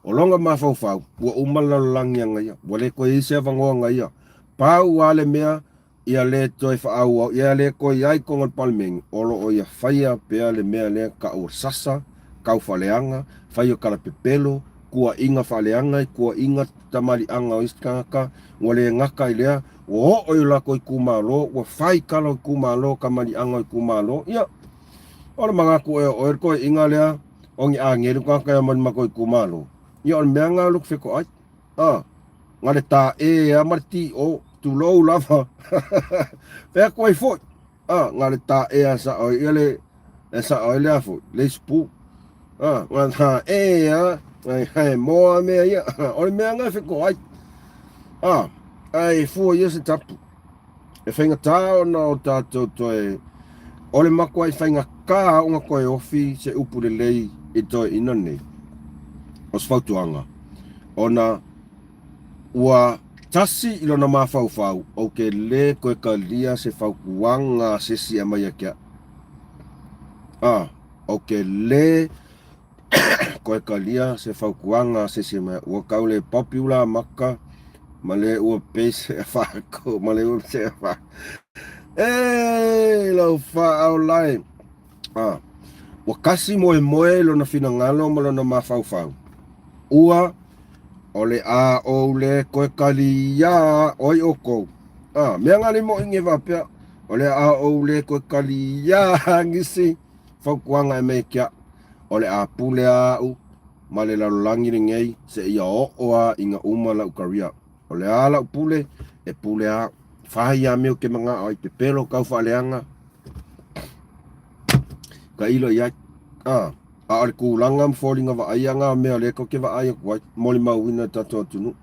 o lona mafaufau, ua uma le lalolagi aga ia, ua le toe i ai se avanoa aga ia. Pau lava le mea, ia le toe faaauau, ia le toe i ai i totonu o le Palemene, o lo o ia faia pea le mea lea tau o le sasa kau faaleaga, fai o tala pepelo, kuaʻiga faaleaga, kuaʻiga tamaliʻaga o isi tagata, ua le gata i lea, ua oo i o latou itumalo, ua fai tala o itumalo, tamaliʻaga o itumalo, ia, o le manatu ea o oe le toeaina lea, o ni agelu tagata e omai i le matou itumalo, ia o le mea lena o lou fetoai, a, na le tae a ma le ti-o, tulou lava, fai atu ai foi, a, na le tae a sao ia le, e sao ai le a foi, le isipu, a, na tae a, ai hae moa mea ia, o le mea lena e fetoai, a, ae fua ia se tapu. E faigata ona o tatou toe, o le matuai faigata ona toe ofi se upu lelei i toeaina nei, o se fautuaga, ona ua tasi i lona mafaufau, ou te le toe talia se fautuaga a se isi e aumai ia te au. A, ou te le Koe talia se fautuaga a se isi mea ua tau le popular maka ma le ua pei se faako ma le ua se fa e lau faaolae a ua kasi moemoe i lona finagalo ma lona mafaufau ua o le a ou le koe talia oi outou a mea nga le moʻi nge faapea o le a ou le koe talia nisi Fautuaga e mei kia, o le a pule a au ma le lalolagi lenei seia oo a ina uma lau career. O le a lau pule, e pule a au. Fai a mea ou te manao ai, pepelo tau faaleaga, tailo i ai. A, a o le tulaga ma foliga vaaia na mea o lea tou te vaai atu ai, molimauina i le tatou atunuu.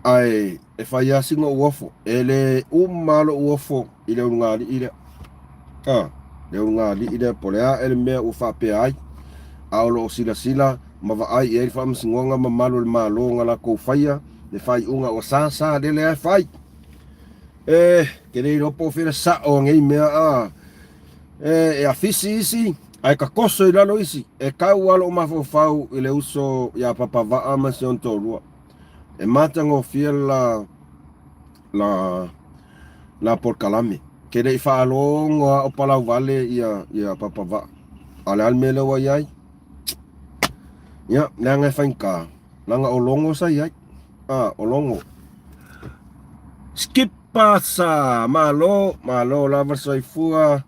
Ae e fai lava sina uafo, e le uma lou uafo i le ulugalii lea. A, le ulugalii lea, po o le a ea le mea ua faapea ai, a o lo o silasila ma vaai i ai le Faamasinoga mamalu o le Malo na latou faia le faaiuga ua sa sa lele lava e fai. E, ke le iloa po o fea le sao o nei mea a. E, e afisi isi, ae tatoso i lalo isi. E tau lava lou mafaufau i le uso ia Papavaa ma si ona toalua. E matagofie la, la, la polokalame. Ke le i faalogo lava o palauvale ia, ia Papavaa. A o le a le mea lea ua i ai? Ia, leaga e faigata, leaga o logo sa i ai. A, o logo. Skip pasa! Malo, malo lava soifua.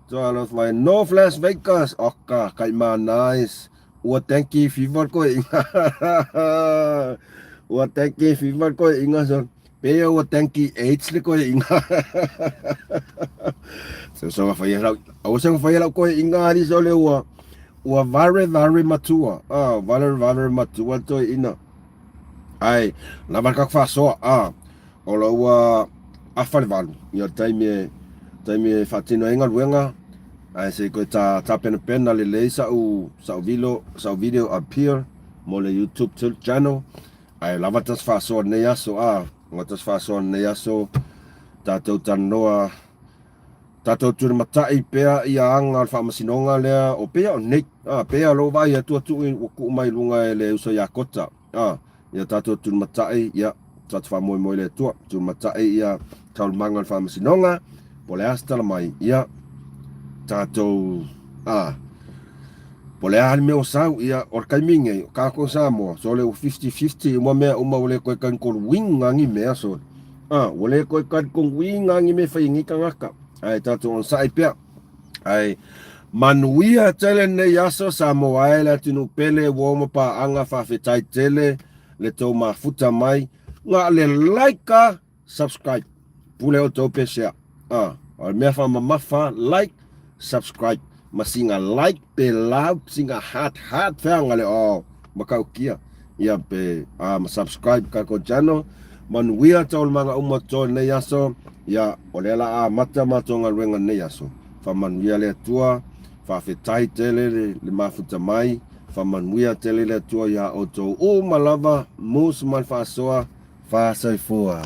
Toa mai North Las Vegas. Oka, kai ma nice. Ua tanky fever koe inga. Ua tanky fever koe inga so. Pea ua tanky AIDS le koe inga. So so fa ia lau. Au se fa ia lau koe inga ali so le ua ua vare vare matua. Ah, vare vare matua toe ina. Ai, lava ka faasoa. Ah, o la ua afa le valu. Ia taimi e taimi e faatino ai galuega ae se i koe ta tapenapena lelei sa'u sa'u vilo sa'u video appear mo le YouTube channel ae lava tasi faasoa lenei aso a lava tasi faasoa lenei aso tatou talanoa tatou tulimata'i pea ia aga o le faamasinoga lea o pea o nei a pea o lou vaai atu atu ua tuu mai luga e le uso ia Kota A, ia tatou tulimatai, ia, tatou faamoemoe i le Atua, tulimatai ia taualumaga o le faamasinoga, po o le a se tala mai, ia, tatou, a, po o le a le mea ua sau, ia, o le taimi lenei, o tatou Samoa, sole ua 50-50 uma mea uma, ua le toe talikoluina ni mea, sole, a, ua le toe talikoluina ni mea e fai e nei tagata, ae tatou onosai pea. Ae manuia tele lenei aso Samoa e le atunuu pele uo ma paaga faafetai tele le tou mafuta mai na le like a subscribe pule outou pe share a o le mea faamamafa like subscribe ma singa like pe love singa heart heart feaga le o matautia ia pe a ma subscribe tatou channel manuia taualumaga uma to lenei aso ia o lea la amata matou galuega lenei aso faamanuia le Atua faafetai tele le, le mafuta mai faamanuia tele le Atua ia outou uma lava mus ma le faasoa faasoifua.